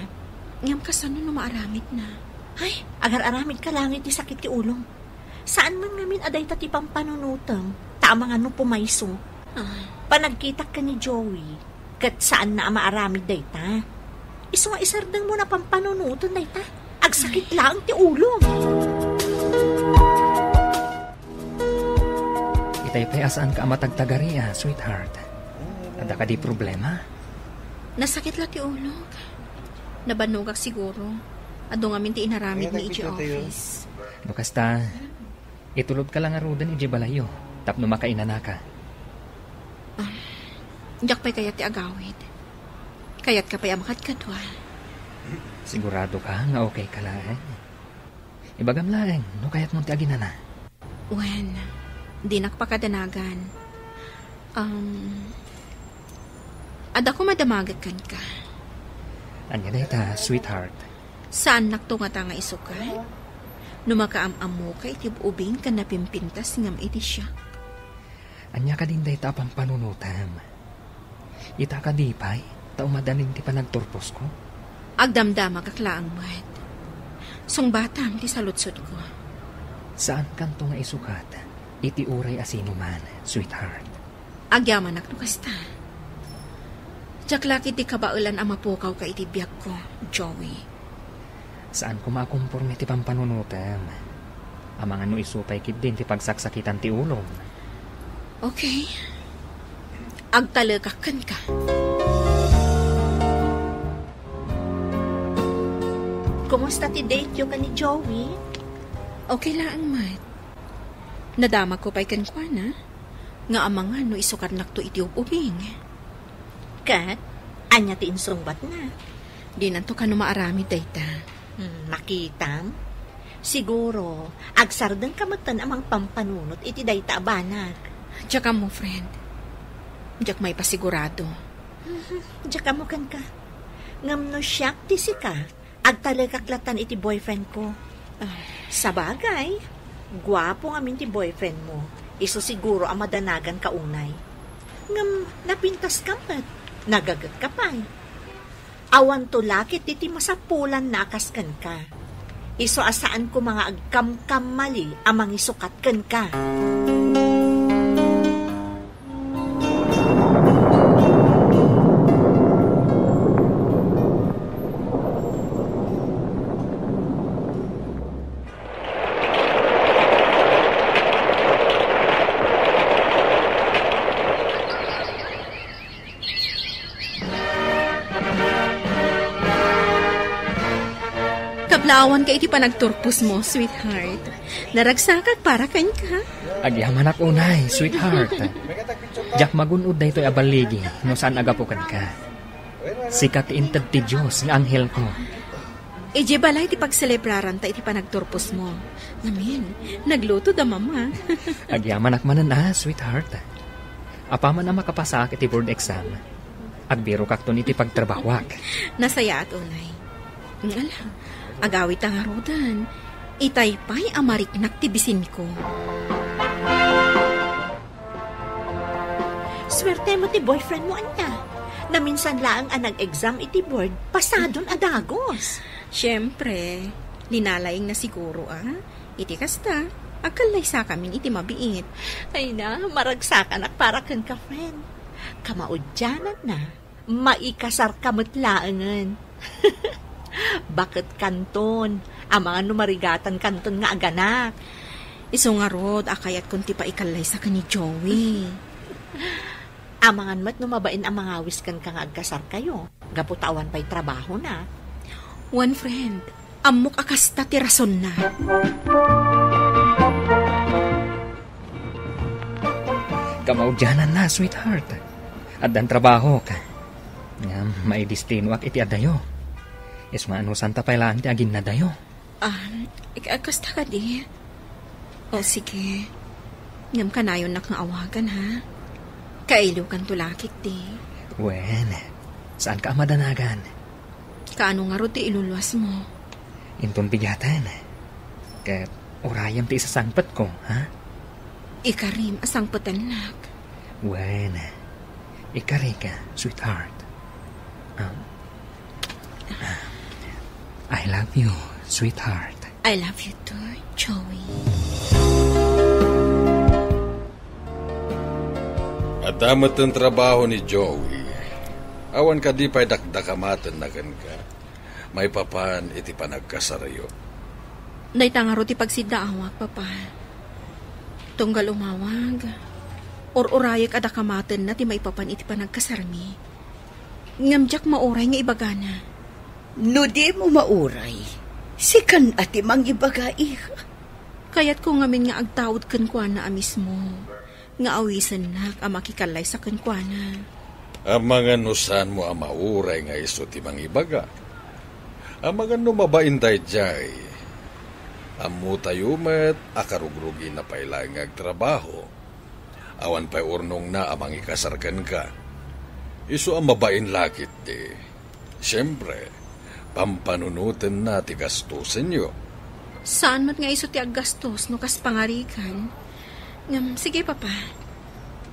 Ngem kasano no maaramidna? Ay, agar-aramidka laeng iti sakit ti ulom. Saan man ngamin a dayta ti pampanunotem, ta Amangan no pumayso. Ah. Panagkitak ken ni Joey, ket saanna a maaramid dayta. Isu nga isardengmo a pampanunoten dayta. Agsakit laeng ti ulom. Itay pay a saanka a matagtagari, a, sweetheart. Adda kadi problema? Nasakit la ti ulok. Nabannogak siguro. Adu ngamin ti inaramidmi idiay office. No kasta, itulodka la ngaruden idiay balayyo tapno makainanaka. Ah, diak pay kayat ti agawid. Kayatka pay a makadkadua? Siguradoka nga okayka laeng? Ibagam laeng no kayatmo ti aginana. Wen, dinak pakadanagan. Um, adda koma damagek kenka. Ania dayta, sweetheart? Saannakto ngata nga isukat? No makaam-ammoka iti ubing ken napimpintas ngem iti siak. Ania kadin dayta a pampanunotem? Ita kadi pay, ta umadanin ti panagturposko? Agdamdamagak laeng met. Sungbatam ti saludsodko. Saankanto nga isukat iti uray a sinuman, sweetheart. Agyamanak no kasta. Diak la ketdi kabaelan a mapukawka iti biagko, Joey. Saan koma a komporme ti pampanunotem. Amangan no isu pay ketdin ti pagsaksakitan ti ulom. Okay. Agtalekak kenka. Kumusta ti date-yo ken ni Joey? Okay laeng met. Nadamagko pay kenkuana nga amangan no isukatnakto iti ub-ubing. Ket, ania ti insungbatna? Dinanto kano maaramid dayta. Hmm, makitam? Siguro, agsardengka metten a mangpampanunot iti dayta a banag. Diak ammo, friend. Diak maipasigurado. Mhm, diak ammo kenka. Ngem no siak ti sika, agtalekak latan iti boyfriendko. Ah. Sabagay, guapo ngamin ti boyfriendmo. Isu siguro a madanaganka unay. Ngem napintaska met, nagagetka pay. Awanto la ketdi ti masapulanna a kas kenka. Isu a saan koma nga agkamkammali a mangisukat kenka. Kablaawanka iti panagturposmo, sweetheart. Naragsakak para kenka. Agyamanak unay, sweetheart. Diak magun-od daytoy a balligi no saan a gapu kenka. Sika ti inted ti Dios nga anghelko. Idiay balay ti pagselebraranta iti panagturposmo. Ngamin, nagluto da Mama. Agyamanak manen a, sweetheart. Apaman a makapasaak iti board exam, agbirokakton iti pagtrabahoak. Nasayaat unay. Ala, agawidta ngaruden. Itay pay a mariknak ti bisinko. Suertemo ti boyfriendmo, ania? Naminsan laeng a nag-exam iti board, pasadon a dagus. Siempre, linalaingna siguro, a. Iti kasta, agkallaysakamin iti mabiit. Ay na, maragsakanak para kenka, friend. Kamaudiananna, maikasarka met laengen. Baket kanton, amangan no marigatan kanton nga aganak. Isu ngarud a kayatkon ti paikallaysa ken ni Joey. Amangan met no mabain a mangawis kenka nga agkasarkayo, gapu ta awan pay trabahona. Wen, friend, ammok a kasta ti rasonna. Kamaudiananna, sweetheart. Addan trabahok. Ngem maidestinoak iti adayo. Isu nga anusanta pay laeng ti aginnadayo. Ah, ik-, kasta kadi? O, sige. Ngem kanayonnak nga awagan, ha? Kailiwkanto la ketdi. Wen, saanka a madanagan. Kaano ngarud ti iluluasmo? Inton bigaten. Ket urayem ti isasangpetko, ha? Ikarim a sangpetennak. Wen, ikarika, sweetheart. Um, I love you, sweetheart. I love you too, Joey. Adda met ti trabaho ni Joey. Awan kadi pay dakdakamatenna kenka maipapan iti panagkasaryo? Dayta ngarud ti pagsiddaawak, Papa. Tunggal umawag, ur-urayek a dakamatenna ti maipapan iti panagkasarmi. Ngem diak mauray nga ibagana. No dimo mauray, sikan a ti mangibaga, iha. Kayatko ngamin nga agtaud kenkuana a mismo, nga awisennak a makikallaysa kenkuana. Amangan no saanmo a mauray nga isu ti mangibaga. Amangan no mabain daydiay. Ammotayo met a karugrugina pay laeng nga agtrabaho. Awan pay urnongna a mangikasar kenka. Isu a mabain la ketdi. Siempre, pampanunotenna ti gastosenyo. Saan met nga isu ti aggastos no kas pangarigan. Ngem, sige, Papa.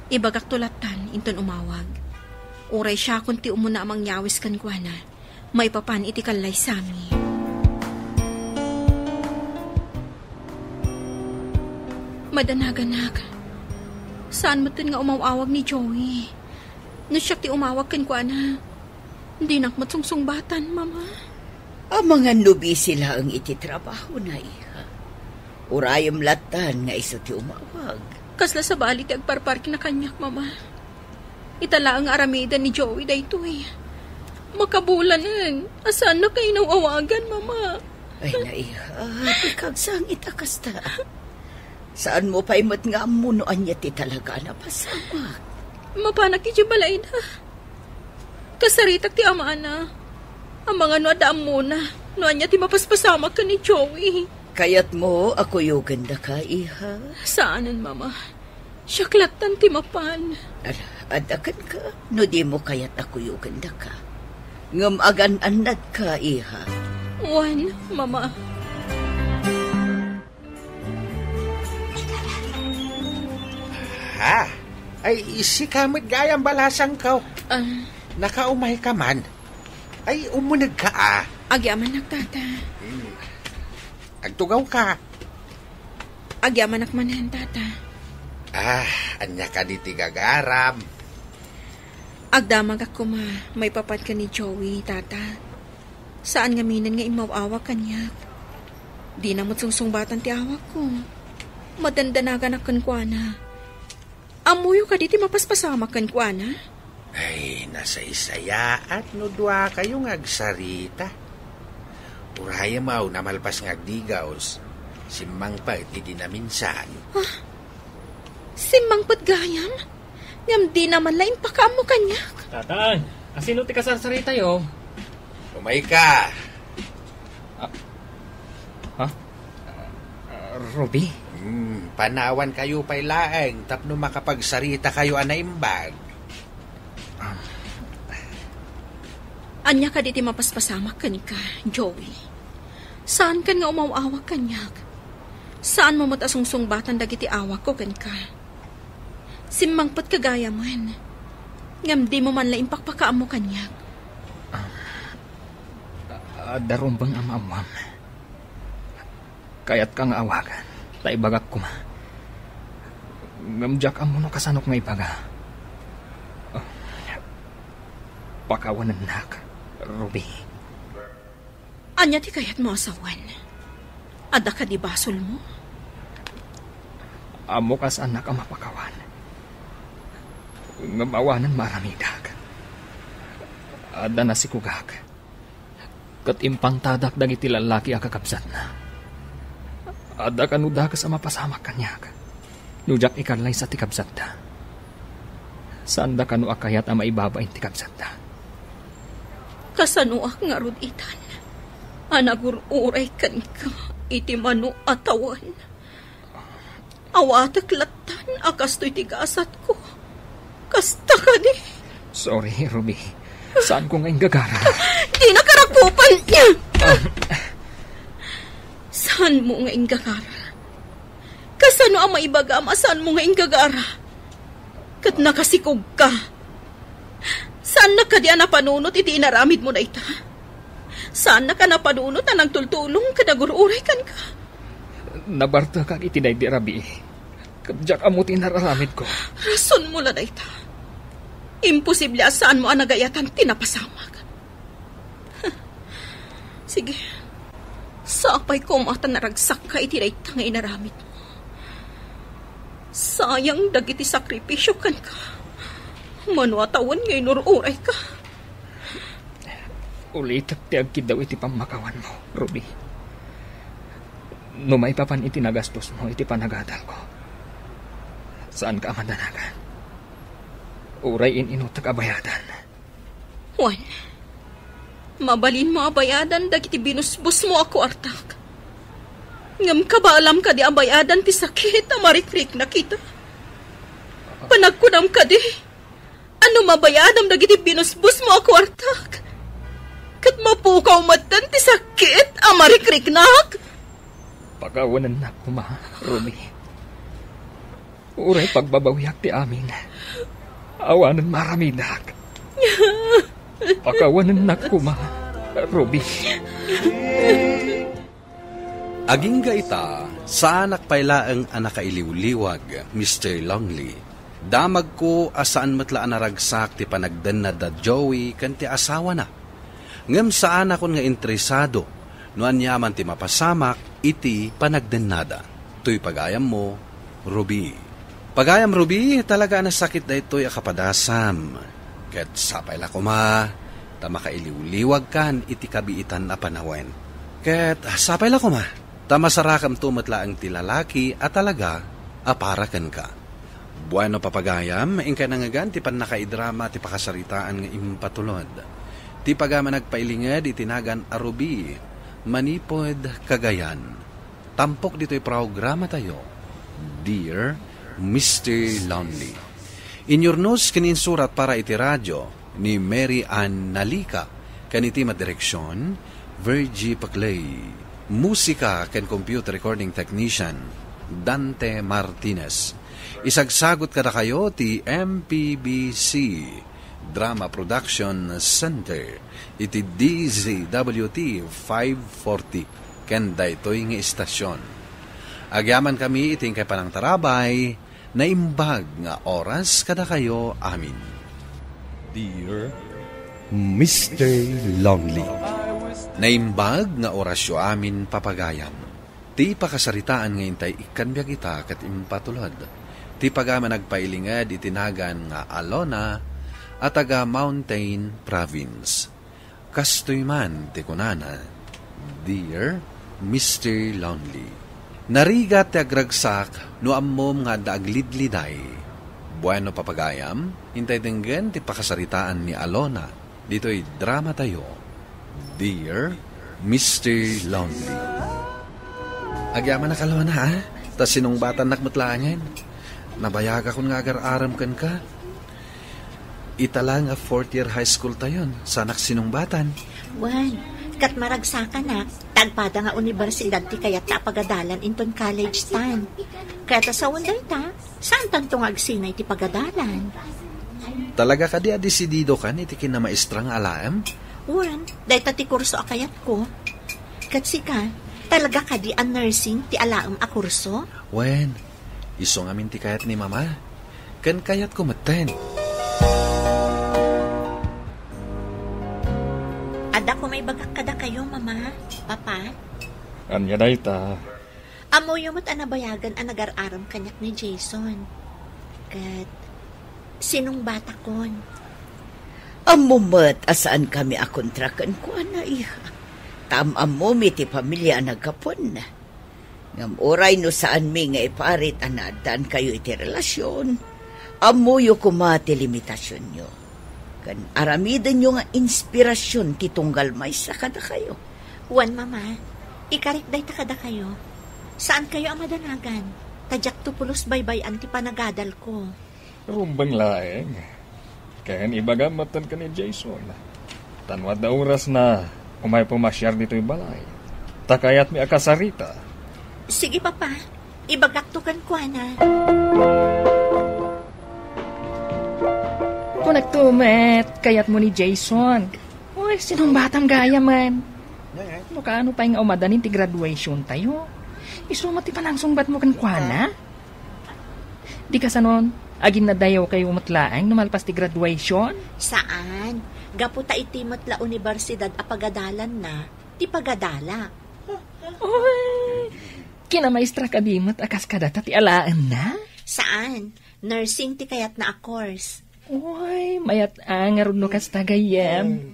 Ibagakto lattan inton umawag. Uray siakon ti umuna a mangnyawis kenkuana maipapan iti kallaysami. Madanaganak, saan metten nga umaw-awag ni Joey. No siak ti umawag kenkuana, dinak met sungsungbatan, Mama. Amangan no busy laeng iti trabahona, iha. Urayem lattan nga isu ti umawag. Kasla sabali ti agparparkna kaniak, Mama. Ita laeng nga aramiden ni Joey daytoy. Makabulanen a saannak nga inaw-awagan, Mama. Ay, naiha, di kagsangit a kasta. Saanmo pay met nga ammo no ania ti talaga a napasamak. Mapanak idiay balayda. Kasaritak ti amana. Amangan no adda ammona no ania ti mapaspasamak ken ni Joey. Kayatmo a kuyogenda ka, iha? Saanen, Mama. Siak lattan ti mapan. Ala, adda kenka no dimo kayat a kuyogenda ka. Ngem agan-annadka, iha. Wen, Mama. Ha? Ay, sika met gayam balasangko. Ah. Nakaumay ka man. Ay, umuneg ka, ah. Agyamanak, Tata. Hmm. Agtugaw ka. Agyamanak manen, Tata. Ah, ania kadi ti gagaram? Agdamagak koma maipapan ken ni Joey, Tata. Saan ngaminen nga immaw-awag kaniak. Dina met sungsungbatan ti awagko. Madandanaganak kenkuana. Ammoyo kadi ti mapaspasamak kenkuana? Ay, nasaysayaat no duakayo nga agsarita. Urayem a, no malpas nga agdigaws, simmangpet idi naminsan. Ah, simmangpet gayam? Ngem dina man la impakaammo kaniak. Tatang, asino ti kasarsaritayo? Umay ka. Ah, ha? Ah, Ruby? Hmm, panawan kayo pay laeng tapno makapagsarita kayo a naimbag. Ah. Ania kadi ti mapaspasamak kenka, Joey? Saankan nga umaw-awag kaniak. Saanmo met a sungsungbatan dagiti awagko kenka. Simmangpetka gayamen, ngem dimo man la impakpakaammo kaniak. Ah, adda rumbeng a maammoam. Kayatka nga awagan, ta ibagak koma. Ngem diak ammo no kasanok nga ibaga. Ah, pakawanennak, Ruby. Ania ti kayatmo a sawen? Adda kadi basolmo? Ammok a saannak a mapakawan. Ngem awanen maaramidak. Adda nasikogak. Ket impantadak dagiti lallaki a kakabsatna. Adda kano dakes a mapasamak kaniak no diak ikallaysa ti kabsatda. Saanda kano a kayat a maibabain ti kabsatda. Kasanoak ngarud itan a nagur-uray kenka iti mano a tawen? Awatek lattan a kastoy ti gasatko. Kasta kadi? Sorry, Ruby. Saanko nga inggagara. Dina karakupan! Ah. Saanmo nga inggagara? Kasano a maibagam a saanmo nga inggagara? Ket nakasikogka. Saannak kadi a napanunot iti inaramidmo dayta? Saannak a napanunot a nagtultulong ken nagur-uray kenka? Nabartekak iti daydi a rabii. Ket diak ammo ti inararamidko. Rasonmo la dayta. Imposible a saanmo a nagayatan ti napasamak. Sige, sapay koma ta naragsakka iti dayta nga inaramidmo. Sayang dagiti sakrifisio kenka. Mano a tawen nga inur-urayka. Ulitek ti agkiddaw iti pammakawanmo, Ruby. No maipapan iti nagastosmo iti panagadalko, saanka a madanagan. Uray in-inutek a bayadan. Wen, mabalinmo a bayadan dagiti binusbosmo a kuartak. Ngem kabaalam kadi a bayadan ti sakit a marikriknak ita? Panagkunam kadi, ano mabayadam dagiti binusbosmo a kuartak? Ket mapukaw metten ti sakit a marikriknak? Pakawanennak koma, Ruby. Uray pagbabawiak ti amin, awanen maaramidak. Pakawanennak koma, Ruby. Agingga ita, saanak pay laeng a nakailiwliwag, Mister Longley. Damagko a saan met la a naragsak ti panagdennad da Joey ken ti asawana. Ngem saanakon nga interesado no aniaman ti mapasamak iti panagdennada. Toy pagayammo, Ruby. Pagayam Ruby, talaga a nasakit daytoy a kapadasam. Ket sapay la koma, ta makailiwliwagkan iti kabiitan a panawen. Ket sapay la koma, ta masarakamto met laeng ti lalaki a talaga a para kenka. Bueno, papagayam, inkay nangngegan ti pannakaidrama ti pakasaritaan nga impatulod. Ti pagayam a nagpailinged iti nagan a Ruby, manipud Cagayan. Tampok ditoy programatayo, Dear Mister Lonely. Inyurnos ken insurat para iti radio ni Mary Ann Nalica, ken iti madireksion, Virgie Paclay. Musika ken computer recording technician, Dante Martinez. Isagsagot kadakayo ti M P B C Drama Production Center iti D Z W T five forty ken daytoy nga istasyon. Agyamankami iti inkay panangtarabay, naimbag nga oras kadakayo amin. Dear Mister Lonely. Naimbag nga orasyo amin, papagayam. Ti pakasaritaan nga intay ikkan biag ita ket impatulod. Ti pagayam a nagpailinged iti nagan nga Alona a taga Mountain Province. Kastoy man ti kunana, Dear Mister Lonely. Narigat ti agragsak no ammom nga adda aglidliday. Bueno, papagayam, intay denggen ti pakasaritaan ni Alona ditoy dramatayo, Dear Mister Lonely. Agyamanak, Alona, a? Ta sinungbatannak met laengen. Nabayagakon nga agar-arem kenka. Ita la nga fourth year high school tayon, saanak sinungbatan. Wen, ket maragsakanak, ta agpada nga universidad ti kayatta a pagadalan inton college tan. Ket ta sawen dayta, saantanto nga agsinay ti pagadalan. Talaga kadi a desididokan iti kinamaestra nga alaem? Wen, dayta ti kurso a kayatko. Ket sika, talaga kadi a nursing ti alaem a kurso? Wen, isu ngamin ti kayat ni Mama. Ken kayatko metten. Adda koma ibagak kadakayo, Mama, Papa. Ania dayta? Ammoyo met a nabayagen a nagar-arem kaniak ni Jason. Ket sinungbatakon. Ammo met a saankami a kontra kenkuana, iha. Ta am-ammomi ti pamilia a naggapuenna. Ngem uray no saanmi nga iparit a naaddaankayo iti relasion, ammoyo koma ti limitasionyo. Ken aramidenyo nga inspirasion ti tunggal maysa kadakayo. Wen, Mama, ikarik dayta kadakayo. Saankayo a madanagan, ta diakto pulos baybay-an ti panagadalko. Rumbeng laeng. Ken ibagam metten ken ni Jason. Ta no adda orasna, umay pumasiar ditoy balay. Ta kayatmi a kasarita. Sige, Papa. Ibagakto kenkuana. Kunakto met, kayatmo ni Jason. Uy, sinungbatam gayam man. No kaano pay nga umadanin ti graduation tayo? Isu met ti panangsungbatmo kenkuana? Di kasanon, Aginnadayawkayo met laeng no malpas ti graduation? Saan. Gapu ta iti met la universidad a pagadalanna, ti pagadala. Uy, kinamaestra kadi met a kas kadata ti alaenna? Saan. Nursing ti kayatna a course. Uy, mayat-ang ngarud no kasta gayyem.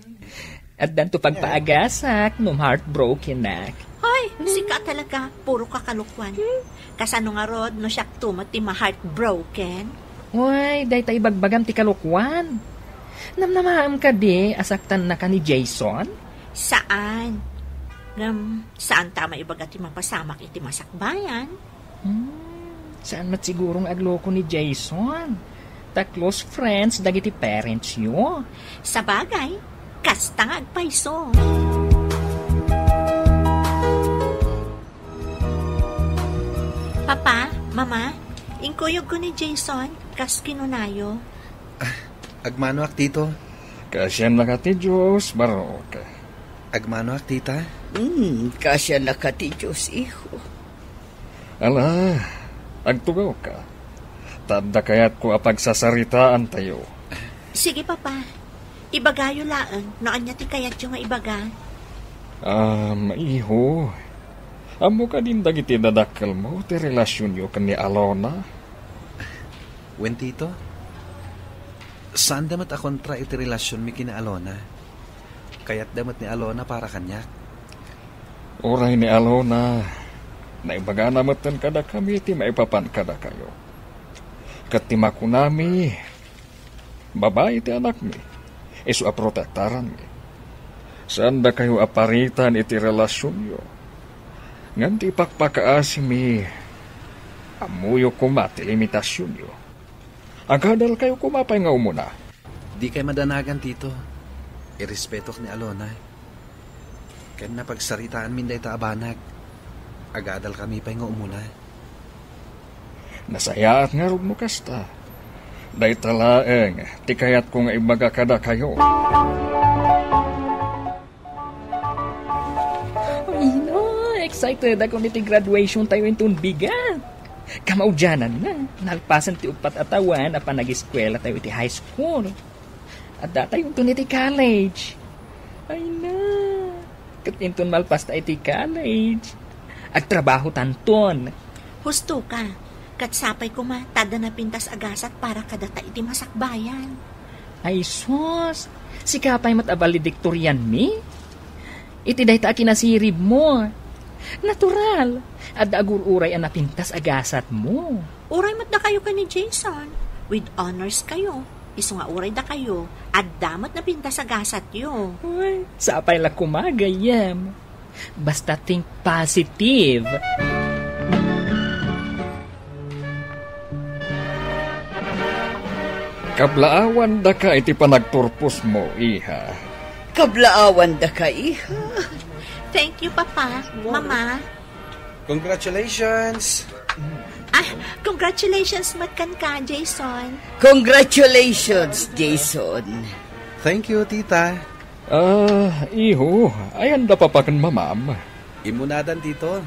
Addanto pagpaagasak no heartbroken-ak. Hoy, sika talaga, puro ka kalokuan. Kasano ngarud no siakto met ti ma-heartbroken? Uy, dayta ibagbagam ti kalokuan. Namnamaem kadi a saktannaka ni Jason? Saan. Ngem, saanta a maibaga ti mapasamak iti masakbayan. Hmm, saan met siguro nga agloko ni Jason? Ta close friends dagiti parents-yo. Sabagay, kasta nga agpayso. Papa, Mama, inkuyogko ni Jason, kas kinunayo. Ah, agmanoak, Tito. Kaasiannaka ti Dios, barok. Agmanoak, Tita. Hmm, kaasiannaka ti Dios, iho. Ala, agtugawka. Ta adda kayatko a pagsasaritaantayo. Sige, Papa. Ibagayo laeng no ania ti kayatyo nga ibaga. Um, iho, ammo kadin dagiti dadakkelmo ti relasionyo ken ni Alona? Wen, Tito, saanda met a kontra iti relasionmi ken ni Alona. Kayatda met ni Alona para kaniak. Uray ni Alona, naibagana metten kadakami ti maipapan kadakayo. Ket ti makunami, babai ti anakmi, isu a protektaranmi. Saandakayo a paritan iti relasionyo. Ngem ti ipakpakaasimi, ammoyo koma ti limitasionyo. Agadalkayo koma pay nga umuna. Dikay madanagan, Tito. Irespetok ni Alona. Ken napagsaritaanmin dayta a banag. Agadalkami pay nga umuna. Nasayaat ngarud no kasta. Dayta laeng ti kayatko nga ibaga kadakayo. Ay, no, excited ako iti graduation tayo inton bigat. Kamaudiananna, nalpasen ti uppat a tawen a panagiskuela tayo iti high school. Adda tayo inton iti college. Ay na, ket inton malpas ta iti college, agtrabaho tanton. Husto ka, ket sapay koma ta adda napintas a gasat para kadata iti masakbayan. Ay sus, sika pay met a valedictorian-mi? Iti dayta a kinasirib mo. Natural, adda agur-uray a napintas a gasat mo. Uray met dakayo ken ni Jason, with honors kayo. Isu nga uray dakayo, adda met napintas a gasatyo. Uy, sapay la koma, gayyem. Basta think positive. Kablaawandaka iti panagturposmo, iha. Kablaawandaka, iha. Thank you, Papa, Mama. Congratulations! Ah, congratulations met kenka, Jason. Congratulations, Jason. Thank you, Tita. Ah, iho, ayanda papa ken mamam? Immunadan, Tito.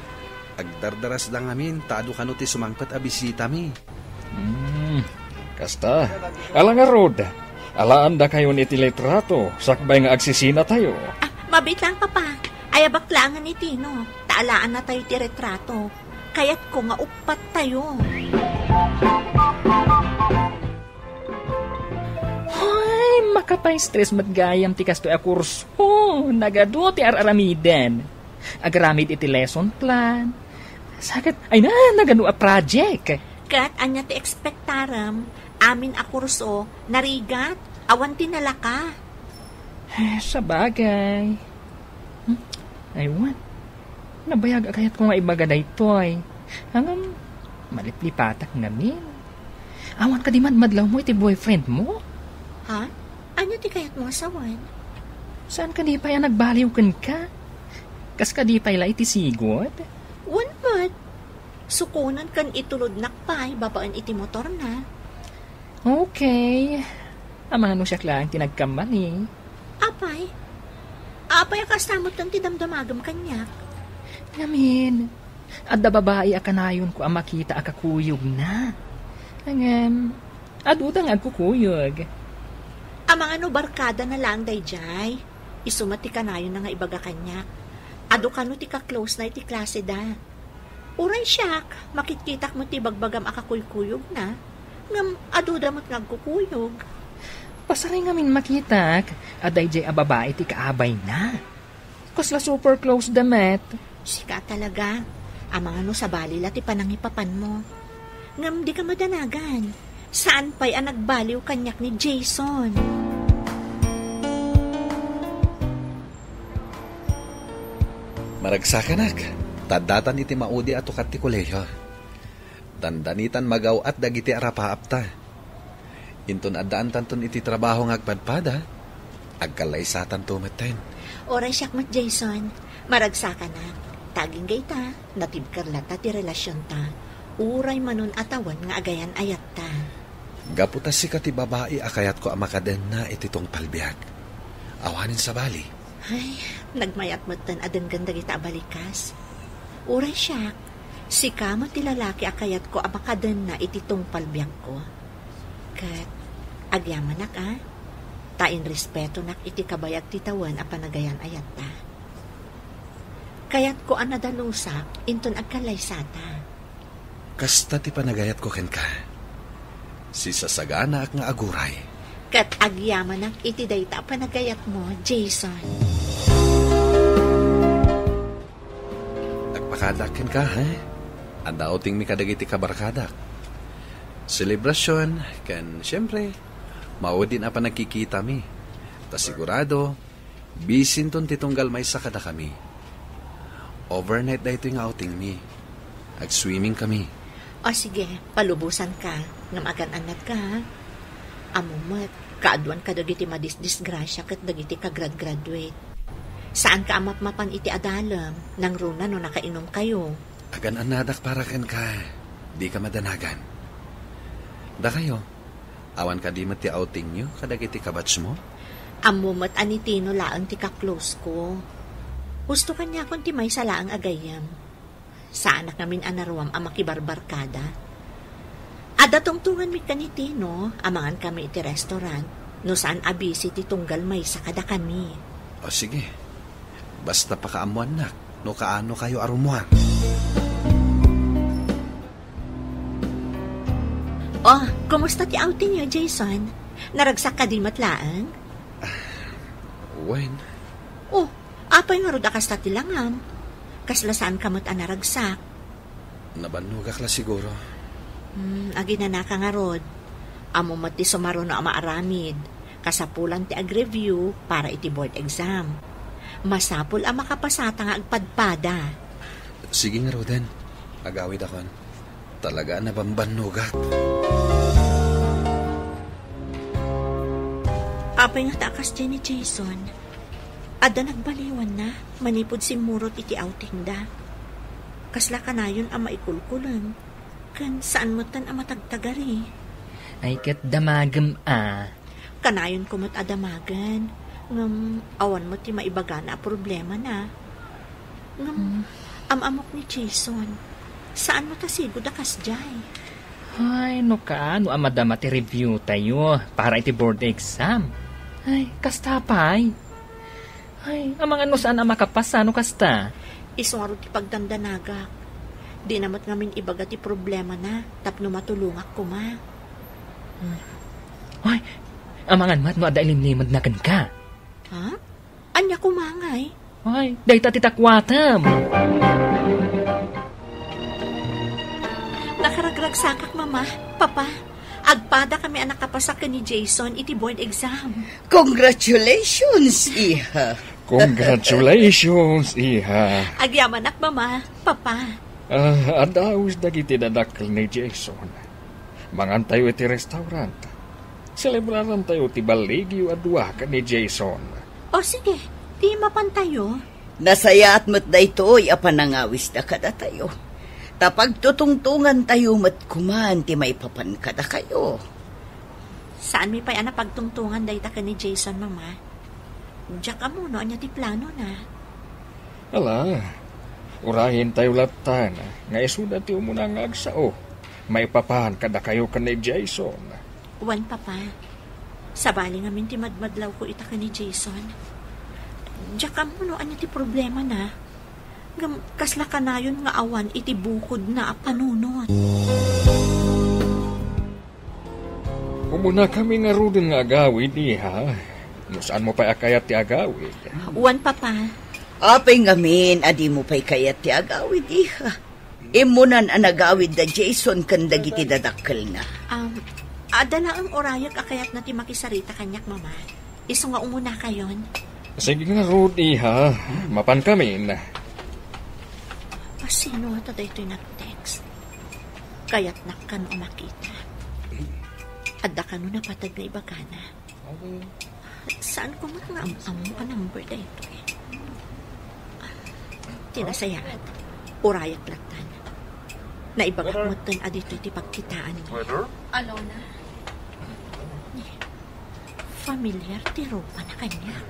Agdardarasda ngamin ta adu kano ti sumangpet a bisitami. Hmm, kasta. Ala ngarud, alaandakayon iti litrato sakbay nga agsisinatayo. Ah, mabiit lang, Papa. Ayabak laengen iti no, ta alaannatayo ti retrato. Kayatko nga uppat tayo. Hoy, makapaistres met gayam ti kastoy a kurso. Nagadu ti ar-aramiden. Agaramid iti lesson plan. Saket, ay na, nagadu a project. Ket ania ti expectarem? Amin a kurso, narigat, awan ti nalaka. Eh, sabagay. Hmm? Aywan. Nabayag a kayatko nga ibaga daytoy. Ngem, maliplipatak ngamin. Awan kadi madmadlawmo iti boyfriendmo? Ha? Ania ti kayatmo a sawen? Saan kadi pay a nagbaliw kenka? Kas kadi pay la iti sigud? Wen met. Sukonen ken itulodnak pay babaen iti motorna. Okay. Amangan no siak laeng ti nagkamali. Apay? Apay a kasta metten ti damdamagem kaniak? Ngamin, adda babai a kanayonko a makita a kakuyogna. Ngem, Aduda nga agkukuyog. Amangan no barkadana laeng daydiay. Isu met ti kanayonna nga ibaga kaniak. Adu kano ti ka-close na iti klaseda. Uray siak, makitkitak met ti bagbagam a kakuykuyogna. Ngem aduda met nga agkukuyog. Pasaray ngamin makitak a daydiay a babai ti kaabayna. Kasla super close da met. Sika talaga. Amangan no sabali la ti panangipapanmo. Ngem dika madanagan. Saan pay a nagbaliw kaniak ni Jason. Maragsakanak, ta addatan iti maudi a tukat ti kolehiyo. Dandanitan magaw-at dagiti arapaapta. Inton addaantanton iti trabaho nga agpadpada, agkallaysatanto metten. Uray siak met, Jason. Maragsakanak. Ta agingga ita, natibker latta ti relasionta. Uray manon a tawen nga agayan-ayatta. Gapu ta sika ti babai a kayatko a makadenna iti tungpal biag. Awanen sabali. Ay, nagmayat metten a denggen dagita a balikas. Uray siak, sika met ti lalaki a kayatko a makadenna iti tungpal biagko. Ket agyamanak a, ta inrespetonak iti kabayag ti tawen a panagayan-ayatta. Kayatko a nadalusak inton agkallaysata. Kasta ti panagayatko kenka. Sisasaganaak nga aguray. Ket agyamanak iti dayta a panagayatmo, Jason. Agpakadaak kenka, ha? Adda outingmi kadagiti kabarkadak. Selebrasion, ken, siyempre, maudin a panagkikitami. Ta sigurado, bisinton ti tunggal maysa kadakami. Overnight daytoy nga outingmi. Ag-swimming kami. O sige, palubosanka, ngem agan-annadka, ha? Ammom met, kaaduan kadagiti madisdisgrasia ket dagiti kagrad-graduate. Saanka a mapmapan iti adalem, nangruna no nakainumkayo. Agan-annadak para kenka, dika madanagan. Dakayo, awan kadi met ti outingyo kadagiti kabatchmo? Ammom met a ni Tino laeng ti ka-close ko. Husto kaniakon ti maysa laeng a gayyem. Saanak ngamin a naruam a makibarbarkada. Adda tungtonganmi ken ni Tino, amangan kami iti restaurant, no saan a busy ti tunggal maysa kadakami. O sige, basta pakaammoannak no kaano kayo a rumuar. Oh, kumusta ti outing niyo, Jason? Naragsak kadi met laeng? Wen. Oh, apay ngarud a kasta ti langam? Kasla saanka met a naragsak? Nabannogak la siguro. Hmm, aginanaka ngarud. Ammom met ti sumaruno a maaramid. Kasapulan ti ag-review para iti board exam. Masapul a makapasata nga agpadpada. Sige ngaruden. Agawidakon. Talaga a nabambannogak. Apay ngata a kasdiay ni Jason? Adda nagbaliwanna manipud simmurot iti outingda. Kasla kanayon a maikulkuleng, ken saan metten a matagtagari. Ay, ket damagem a. Kanayonko met a damagen, ngem awan met ti maibagana a problemana. Ngem, Hmm. am-amok ni Jason. Saan met a sigud a kasdiay? Ay, no kaano a madama ti review tayo para iti board exam? Ay, kasta pay. Ay, amangan no saan a makapasa no kasta. Isu ngarud ti pagdandanagak. Dina met ngamin ibaga ti problemana tapno matulongak koma. Ay, amangan met no adda ilimlimedna kenka. Ha? Ania koma ngay? Ay, dayta ti takuatem. Nakaragragsakak, Mama, Papa. Agpada kami a nakapasa ken ni Jason iti board exam. Congratulations, iha. Congratulations, iha. Agyamanak, Mama, Papa. Ah, adda awis dagiti dadakkel ni Jason. Mangantayo iti restaurant. Selebrarantayo ti balligyo a dua ken ni Jason. O sige, ti mapantayo. Nasayaat met daytoy a panangawisda kadatayo. Ta pagtutungtongantayo met koman ti maipapan kadakayo. Saanmi pay a napagtungtongan dayta ken ni Jason, Mama. Diak ammo no ania ti planona. Ala, urayentayo lattan nga isuda ti umuna nga agsao maipapan kadakayo ken ni Jason. Wen, Papa. Sabali ngamin ti madmadlawko ita ken ni Jason. Diak ammo no ania ti problemana. Ngem kasla kanayon nga awan iti bukodna a panunot. Umunakami ngaruden nga agawid, iha. No saanmo pay a kayat ti agawid. Wen, Papa. Apay ngamin a dimo pay kayat ti agawid, iha? Immunan a nagawid da Jason ken dagiti dadakkelna. Um, adda laeng urayek a kayatna ti makisarita kaniak, Mama. Isu nga umunakayon. Sige ngarud, iha. Mapankamin. Asino ata daytoy nag-text? Kayatnak kano a makita. Adda kano napateg nga ibagana? Saanko met nga am-ammo a number daytoy. Ti nasayaat, urayek lattan. Naibagak metten a ditoy ti pagkitaanmi. Alona? Familiar ti rupana kaniak.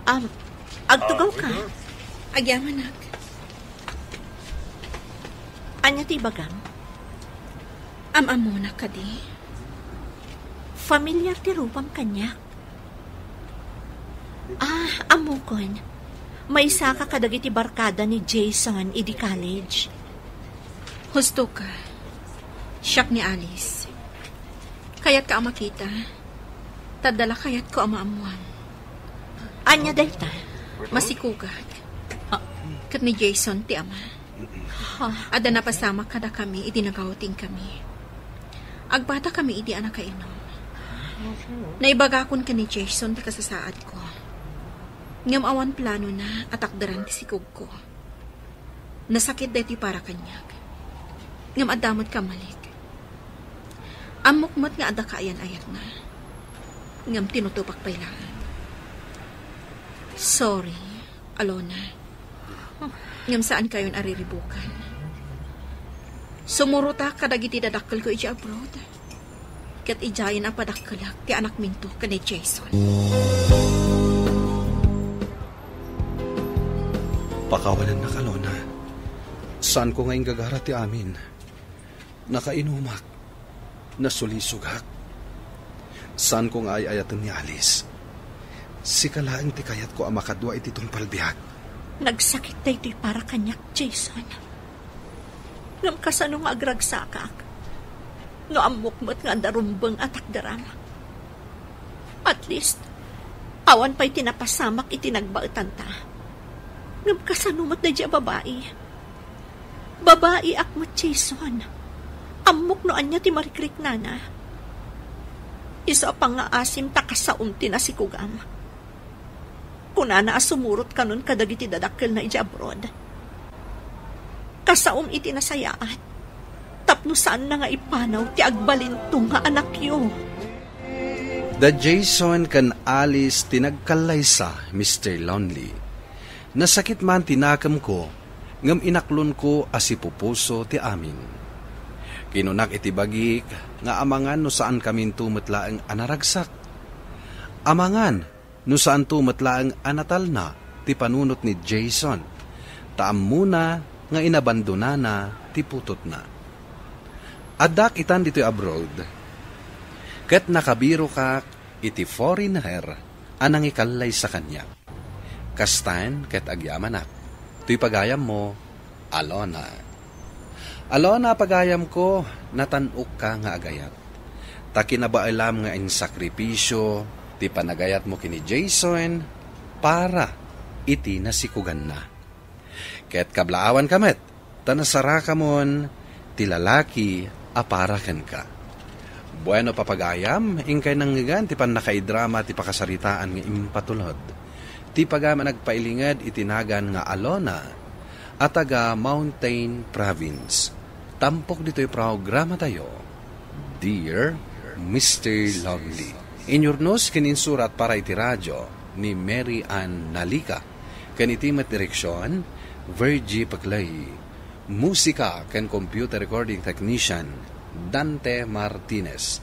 Um, agtugaw ka? Agyamanak. Ania ti ibagam? Am-ammonak kadi? Familiar ti rupam kaniak. Ah, ammokon. Maysaka kadagiti barkada ni Jason idi college. Husto ka. Siak ni Alice. Kayatka a makita? Ta adda la kayatko a maammuam. Ania dayta? Masikugak. Ah. Ket ni Jason ti ama. Ha? Adda napasamak kadakami idi nag-outing kami. Agbatakami idi a nakainom. Naibagakon ken ni Jason ti kasasaadko. Ngem awan planona a takderan ti sikugko. Nasakit daytoy para kaniak. Ngem adda met kammalik. Ammok met nga adda kaayan-ayatna. Ngem tinutopak pay laeng. Sorry, Alona. Ngem saankayon a riribukan. Sumurotak kadagiti dadakkelko idiay abroad. Ket idiayen a padakkelak ti anakminto ken ni Jason. Pakawanennak, Alona. Saanko nga inggagara ti amin. Nakainumak. Nasulisogak. Saanko nga ay-ayaten ni Alice. Sika laeng ti kayatko a makadua iti tungpal biag. Nagsakit daytoy para kaniak, Jason. Ngem kasano nga agragsakak no ammok met nga adda rumbeng a takderam? At least, awan pay ti napasamak iti nagbaetanta. Ngem kasano met daydiay a babai? Babaiak met, Jason. Ammok no ania ti marikriknana. Isu a pangngaasim ta kasaom ti nasikugam. Kunana a sumurot kanon kadagiti dadakkelna idiay abroad. Kasaom iti nasayaat, tapno saanna nga ipanaw ti agbalinto nga anakyo. Da Jason ken Alice ti nagkallaysa, Mister Lonely. Nasakit man ti nakemko, ngem inaklonko a sipupuso ti amin. Kinunak iti bagik nga amangan no saankaminto met laeng a naragsak. Amangan no saanto met laeng a natalna ti panunot ni Jason, ta ammona nga inabandonana ti putotna. Addak itan ditoy abroad, ket nakabirokak iti foreigner a nangikallaysa kaniak. Kastan ket agyamanak, toy pagayammo, Alona. Alona, pagayamko, natan-okka nga agayat. Ta kinabaelam nga insakripisio ti panagayatmo ken ni Jason para iti nasikuganna. Ket kablaawanka met, ta nasarakamon ti lalaki a para kenka. Bueno, papagayam, inkay nangngegan ti pannakaidrama ti pakasaritaan nga impatulod ti pagayam a nagpailinged iti nagan nga Alona a taga Mountain Province. Tampok ditoy programatayo, Dear Mister Lonely. Inyurnos ken insurat para iti radio ni Mary Ann Nalica. Ken iti met direksion, Virgie Paclay. Musika ken computer recording technician, Dante Martinez.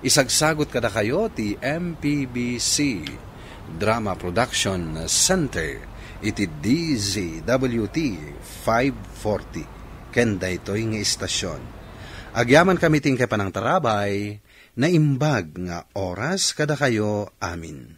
Isagsagut kadakayo ti M P B C Drama Production Center iti D Z W T five forty ken daytoy nga istasyon. Agyamankami ti inkay panangtarabay, naimbag nga oras kadakayo amin.